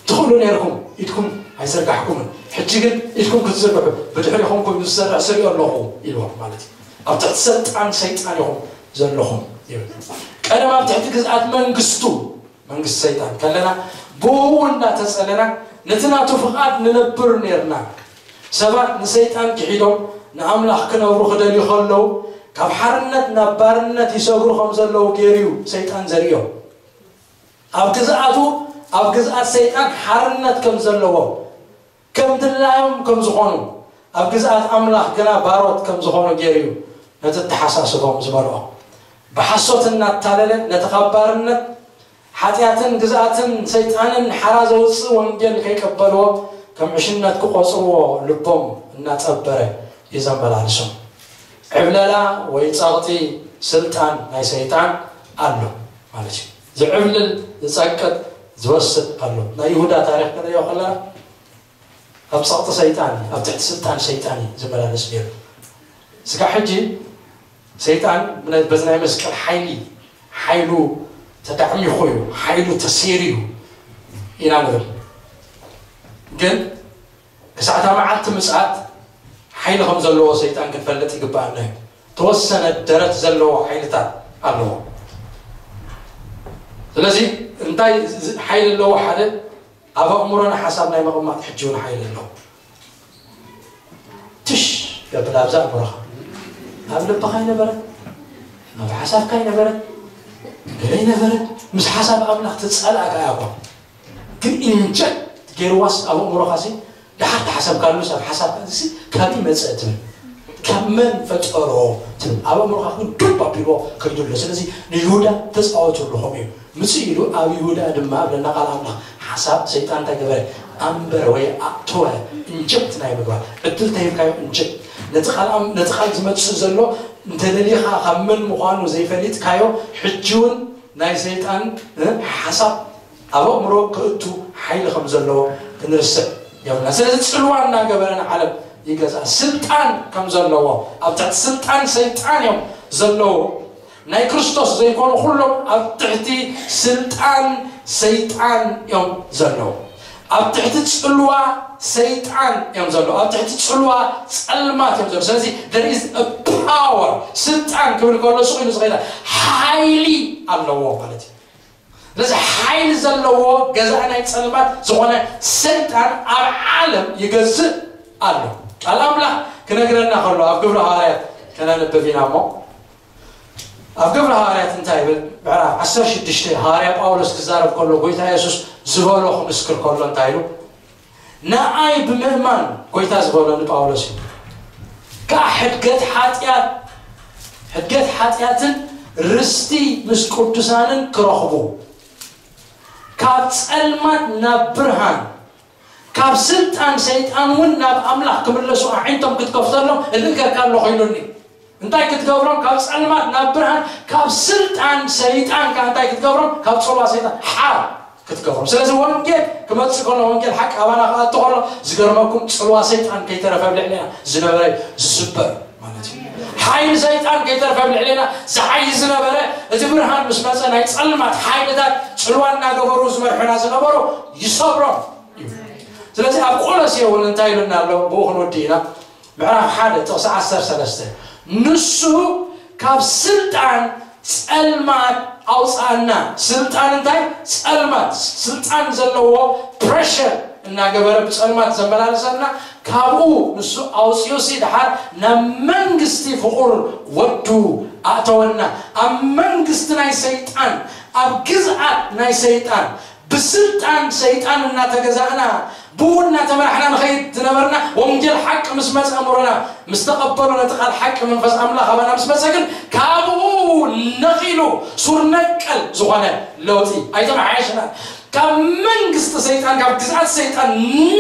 ትኽእሉ ነይርኩም፣ ኢድኩም ኣይዘርጋሕኩምን። ሕጂ ግን ኢድኩም ክትዝርግሑ ብድሕሪኹም ኮይኑ ዝሰርሕ ስሪኦ ኣለኹ ኢልዎም ማለት እዩ። ኣብ ትሕቲ ሰልጣን ሰይጣን ኢኹም ዘለኹም ይብል። ቀደም ኣብ ትሕቲ ግዝኣት መንግስቱ መንግስቲ ሰይጣን ከለና ብኡ እናተጸለና ነቲ ናቱ ፍቓድ ንነብር ነርና። ሰባት ንሰይጣን ክሒዶም ንኣምላኽ ክነብሩ ክደልዩ ከለዉ ካብ ሓርነት ናብ ባርነት ይሰግሩ ከም ዘለዉ ገይሩ እዩ ሰይጣን ዘርእዮም። ኣብ ግዝኣቱ ኣብ ግዝኣት ሰይጣን ሓርነት ከም ዘለዎ ከም ድላዮም ከም ዝኾኑ ኣብ ግዝኣት ኣምላኽ ግና ባሮት ከም ዝኾኑ ገይሩ እዩ ነቲ ኣተሓሳስቦም ዝመልኦ። ብሓሶት እናታለለ ነቲ ካብ ባርነት ሓጢኣትን ግዝኣትን ሰይጣንን ሓራ ዘውፅእ ወንጌል ከይቀበልዎ ከም ዕሽነት ክቆፅርዎ ልቦም እናፀበረ እዩ ዘመላልሶም። ዕብለላ ወይ ፀቕጢ ስልጣን ናይ ሰይጣን ኣሎ ማለት እዩ። ዝዕብልል ዝፀቅጥ ዝወስድ ኣሎ። ናይ ይሁዳ ታሪክ ክንሪኦ ከለና ኣብ ፀቕጢ ሰይጣን እዩ፣ ኣብ ትሕቲ ስልጣን ሰይጣን እዩ ዝመላለስ ነይሩ። ስጋ ሕጂ ሰይጣን ብነ- በዚ ናይ መስቀል ሓይሊ ሓይሉ ተዳዕሚኹ እዩ፣ ሓይሉ ተሰይሩ እዩ ኢና ንብል። ግን ክሳዕታ መዓልቲ ምጽኣት ሓይሊ ከም ዘለዎ ሰይጣን ክንፈልጥ ይግባኣና እዩ። ተወሰነ ደረት ዘለዎ ሓይልታት ኣለዎ። ስለዚ እንታይ ዝ- ሓይሊ ኣለዎ? ሓደ ኣብ ኣእምሮና ሓሳብ ናይ ምቕማጥ ሕጂ እውን ሓይሊ ኣለዎ። ትሽ የብል ኣብዛ ኣእምሮኻ፣ ኣብ ልብኻ ይነበረ፣ ኣብ ሓሳብካ ይነበረ፣ ገለ ይነበረ። ምስ ሓሳብ ኣምላኽ ትጻላእ ከኣ እኳ ግን ኢንጀክት ገይርዋስ ኣብ ኣእምሮኻ ሲ ደሓር ተሓሰብካሉስ ኣብ ሓሳብካ እዚ ካብ ይመጽእ ትብል፣ ካብ መን ፈጠሮ ትብል። ኣብ ኣእምሮኻ ግን ዱብ ኣቢልዎ ከይዱ ኣሎ። ስለዚ ንይሁዳ ተጻወትሉ ከምኡ እዩ። ምጽእ ኢሉ ኣብ ይሁዳ ድማ እብለና ቃል ኣምላኽ ሓሳብ ሰይጣን እንታይ ገበረ? ኣንበረ ወይ ኣእተወ። ኢንጀክት ናይ ምግባር ዕድል ተሂብካዮ ኢንጀክት ነቲ ቃል ኣም- ነቲ ቃል ዝመጽእ ዘሎ እንተደሊኻ ካብ መን ምዃኑ ዘይፈሊጥካዮ ሕጂ እውን ናይ ሰይጣን እ፣ ሓሳብ ኣብ ኣእምሮ ክእቱ ሓይሊ ከም ዘለዎ ክንርስዕ የብልና። ስለዚ ጽልዋ እናገበረ ንዓለም ይገዛ ስልጣን ከም ዘለዎ ኣብ ትሕቲ ስልጣን ሰይጣን እዮም ዘለዉ። ናይ ክርስቶስ ዘይኮኑ ኩሎም ኣብ ትሕቲ ስልጣን ሰይጣን እዮም ዘለዉ። ኣብ ትሕቲ ጽልዋ ሰይጣን እዮም ዘለዉ። ኣብ ትሕቲ ጽልዋ ጸልማት እዮም ዘለዉ። ስለዚ there is a power ስልጣን ክብል ከሎ ስቕ ኢሉ ዝኸይዳ ሓይሊ ኣለዎ ማለት እዩ። ስለዚ ሓይሊ ዘለዎ ገዛኢ ናይ ጸልማት ዝኾነ ሰይጣን ኣብ ዓለም ይገዝእ ኣሎ። ቃል ኣምላኽ ክነግረና ከሎ ኣብ ግብሪ ሃዋርያት ከነንብብ ኢና እሞ ኣብ ግብሪ ሃዋርያት እንታይ ይብል? ምዕራፍ ዓሰርተ ሽዱሽተ ሃዋርያ ጳውሎስ ክዛረብ ከሎ ጎይታ የሱስ ዝበሎ ክምስክር ከሎ እንታይ ኢሉ? ንኣይ ብምእማን ጎይታ ዝበሎ ንጳውሎስ እዩ። ከዓ ሕድገት ሓጢኣት ሕድገት ሓጢኣትን ርስቲ ምስ ቅዱሳንን ክረኽቡ ካብ ጸልማት ናብ ብርሃን ካብ ስልጣን ሰይጣን እውን ናብ ኣምላኽ ክምለሱ ኣዒንቶም ክትከፍተሎም እልእከካ ኣለኹ ኢሉኒ። እንታይ ክትገብሮም? ካብ ጸልማት ናብ ብርሃን ካብ ስልጣን ሰይጣን ከዓ እንታይ ክትገብሮም? ካብ ጽልዋ ሰይጣን ሓር ክትገብሮም። ስለዚ ወንጌል ክመጽእ ከሎ ወንጌል ሓቂ ኣባና ክኣቱ ከሎ ዝገርመኩም ጽልዋ ሰይጣን ከይተረፈ ኣብ ልዕሌና ዝነበረ ዝስበር ማለት እዩ። ሓይሊ ሰይጣን ከይተርፈ ኣብ ልዕሌና ዝዓይ ዝነበረ እቲ ብርሃን ምስ መፀ ናይ ፀልማት ሓይልታት ፅልዋ እናገበሩ ዝመርሑና ዝነበሩ ይሰብሮም እዩ። ስለዚ ኣብ ቆሎሴ እውን እንታይ ኢሉና ኣሎ? ብኡ ክንወዲ ኢና። ምዕራፍ ሓደ ጥቕሲ ዓሰርተ ሰለስተ ንሱ ካብ ስልጣን ጸልማት ኣውፅኣና። ስልጣን እንታይ? ጸልማት። ስልጣን ዘለዎ ፕሬሸር እናገበረ ብጸልማት ዘመላልሰና ካብኡ ንሱ ኣውፅኡ ሲ ድሓር ናብ መንግስቲ ፍቑር ወዱ ኣእተወና። ኣብ መንግስቲ ናይ ሰይጣን፣ ኣብ ግዝኣት ናይ ሰይጣን ብስልጣን ሰይጣን እናተገዛእና ብኡ እናተመራሕና ንኸይድ ዝነበርና ወንጌል ሓቂ ምስ መፀ እምሮና ምስ ተቐበሉ ነቲ ቃል ሓቂ መንፈስ ኣምላኽ ኣባና ምስ መፀ ግን ካብኡ ነቒሉ ሱር ነቀል ዝኾነ ለውጢ ኣይተመሓየሽና። ካብ መንግስቲ ሰይጣን ካብ ግዝኣት ሰይጣን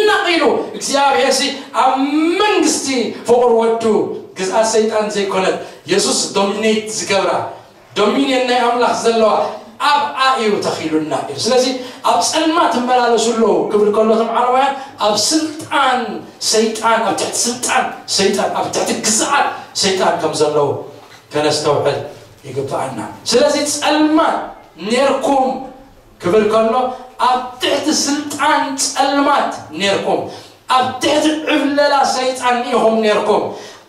ነቒሉ እግዚኣብሔር ሲ ኣብ መንግስቲ ፍቑር ወዱ ግዝኣት ሰይጣን ዘይኮነት የሱስ ዶሚኔት ዝገብራ ዶሚንየን ናይ ኣምላኽ ዘለዋ ኣብኣ እዩ ተኺሉና ኢሉ። ስለዚ ኣብ ጸልማት እመላለሱ ኣለዉ ክብል ከሎ እቶም ዓረባውያን ኣብ ስልጣን ሰይጣን ኣብ ትሕቲ ስልጣን ሰይጣን ኣብ ትሕቲ ግዝኣት ሰይጣን ከም ዘለዉ ከነስተውዕል ይግብኣና። ስለዚ ጸልማት ኔርኩም ክብል ከሎ ኣብ ትሕቲ ስልጣን ጸልማት ኔርኩም ኣብ ትሕቲ ዕብለላ ሰይጣን ኢኹም ኔርኩም።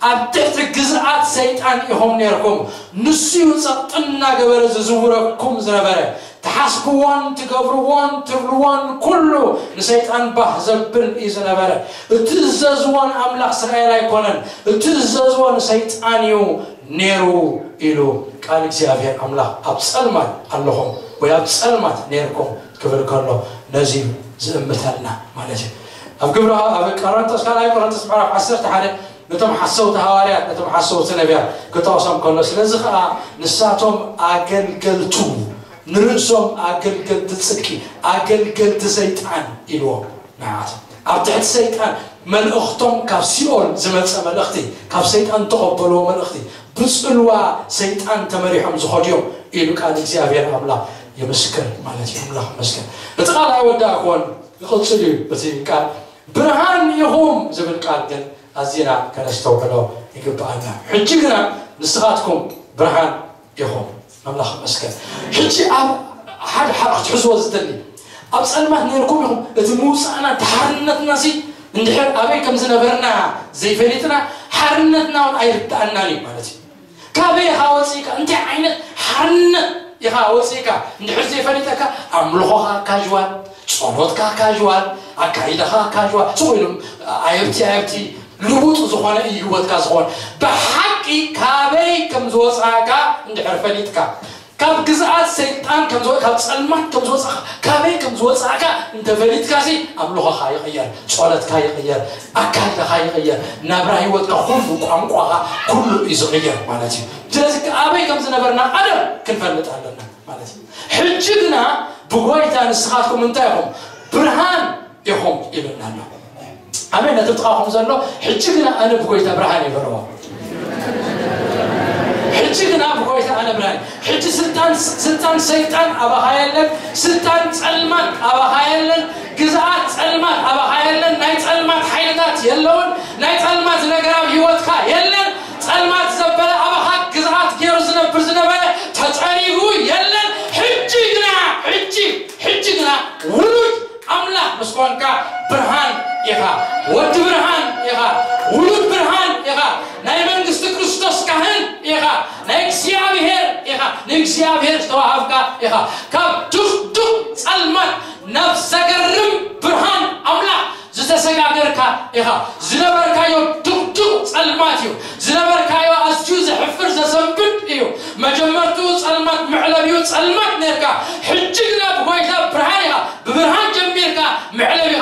ኣብ ትሕቲ ግዝኣት ሰይጣን ኢኹም ኔርኩም። ንሱ እዩ ጸቕጢ እናገበረ ዝዝውረኩም ዝነበረ። ትሓስብዎን ትገብርዎን ትብልዎን ኩሉ ንሰይጣን ባህ ዘብል እዩ ዝነበረ። እትእዘዝዎን ኣምላኽ እስራኤል ኣይኮነን፣ እትእዘዝዎ ንሰይጣን እዩ ነይሩ ኢሉ ቃል እግዚኣብሔር ኣምላኽ። ኣብ ጸልማት ኣለኹም ወይ ኣብ ጸልማት ነይርኩም ክብል ከሎ ነዚ ዝእምተልና ማለት እዩ። ኣብ ግብረ ኣብ ቆሮንቶስ ካልኣይ ቆሮንቶስ ምዕራፍ ዓሰርተ ሓደ ነቶም ሓሰውቲ ሃዋርያት ነቶም ሓሰውቲ ነቢያት ክጠቕሶም ከሎ ስለዚ ከዓ ንሳቶም ኣገልገልቱ ንርእሶም ኣገልገልቲ ጽድቂ ኣገልገልቲ ሰይጣን ኢልዎም። ንዓት ኣብ ትሕቲ ሰይጣን መልእኽቶም ካብ ሲኦል ዝመፀ መልእኽቲ ካብ ሰይጣን ተቐበልዎ መልእኽቲ ብፅልዋ ሰይጣን ተመሪሖም ዝኸድዮም ኢሉ ቃል እግዚኣብሔር ኣምላኽ ይምስክር ማለት እዩ። ኣምላኽ ይመስገን። እቲ ቃል ኣይወዳእክዎን ይቕፅል እዩ። እቲ ቃል ብርሃን ኢኹም ዝብል ቃል ግን ኣዚና ከነስተውዕሎ ይግብኣና። ሕጂ ግና ንስኻትኩም ብርሃን ኢኹም። ኣምላኽ ይመስገን። ሕጂ ኣብ ሓደ ሓደ ክትሕዝዎ ዝደሊ ኣብ ጸልማት ነርኩም ኢኹም። እቲ ምውፃእና ሓርነትና ሲ እንድሕር ኣበይ ከም ዝነበርና ዘይፈሊጥና ሓርነትና እውን ኣይርዳእናን እዩ ማለት እዩ። ካበይ ኢኻ ወፂእካ እንታይ ዓይነት ሓርነት ኢኻ ወፂእካ እንድሕር ዘይፈሊጠካ ኣምልኾኻ ካዥዋል ጸሎትካ ካዥዋል ኣካይዳኻ ካዥዋል ስቕ ኢሉ ኣየብቲ ኣየብቲ ልውጥ ዝኾነ እዩ ህይወትካ ዝኾነ ብሓቂ ካበይ ከም ዝወፃእካ እንድሕር ፈሊጥካ ካብ ግዝኣት ሰይጣን ካብ ጸልማት ከም ዝወፃእካ ካበይ ከም ዝወፃእካ እንተፈሊጥካ ሲ ኣምልኾኻ ይቕየር ጸሎትካ ይቕየር ኣካይዳኻ ይቕየር ናብራ ህይወትካ ኩሉ ቋንቋኻ ኩሉ እዩ ዝቕየር ማለት እዩ። ስለዚ ኣበይ ከም ዝነበርና ቀደም ክንፈልጥ ኣለና ማለት እዩ። ሕጂ ግና ብጎይታ ንስኻትኩም እንታይ ኢኹም ብርሃን ኢኹም ይብልና ኣሎ። ኣሜን። ነቲ ጥቓኹም ዘሎ ሕጂ ግና ኣነ ብጎይታ ብርሃን እየ በልዎ። ሕጂ ግና ብጎይታ ኣነ ብርሃን ሕጂ ስልጣን ስልጣን ሰይጣን ኣባኻ የለን። ስልጣን ጸልማት ኣባኻ የለን። ግዝኣት ጸልማት ኣባኻ የለን። ናይ ጸልማት ሓይልታት የለውን። ናይ ጸልማት ነገር ኣብ ህይወትካ የለን። ጸልማት ዘበለ ኣባኻ ግዝኣት ገይሩ ዝነብር ዝነበረ ተጸሪጉ የለን። ሕጂ ግና ሕጂ ሕጂ ግና ውሉድ ኣምላኽ ምስ ኮንካ ብርሃን ኢኻ። ወዲ ብርሃን ኢኻ። ውሉድ ብርሃን ኢኻ። ናይ መንግስቲ ክርስቶስ ካህን ኢኻ። ናይ እግዚኣብሔር ኢኻ። ንእግዚኣብሔር ዝተዋሃብካ ኢኻ። ካብ ድቕድቕ ጸልማት ናብ ዘገርም ብርሃን ኣምላኽ ዝተሰጋገርካ ኢኻ። ዝነበርካዮ ድቕድቕ ጸልማት እዩ። ዝነበርካዮ ኣዝዩ ዘሕፍር ዘሰንብድ እዩ። መጀመርትኡ ጸልማት መዕለቢኡ ጸልማት ነርካ። ሕጂ ግና ብጎይታ ብርሃን ኢኻ። ብብርሃን ጀሚርካ መዕለቢ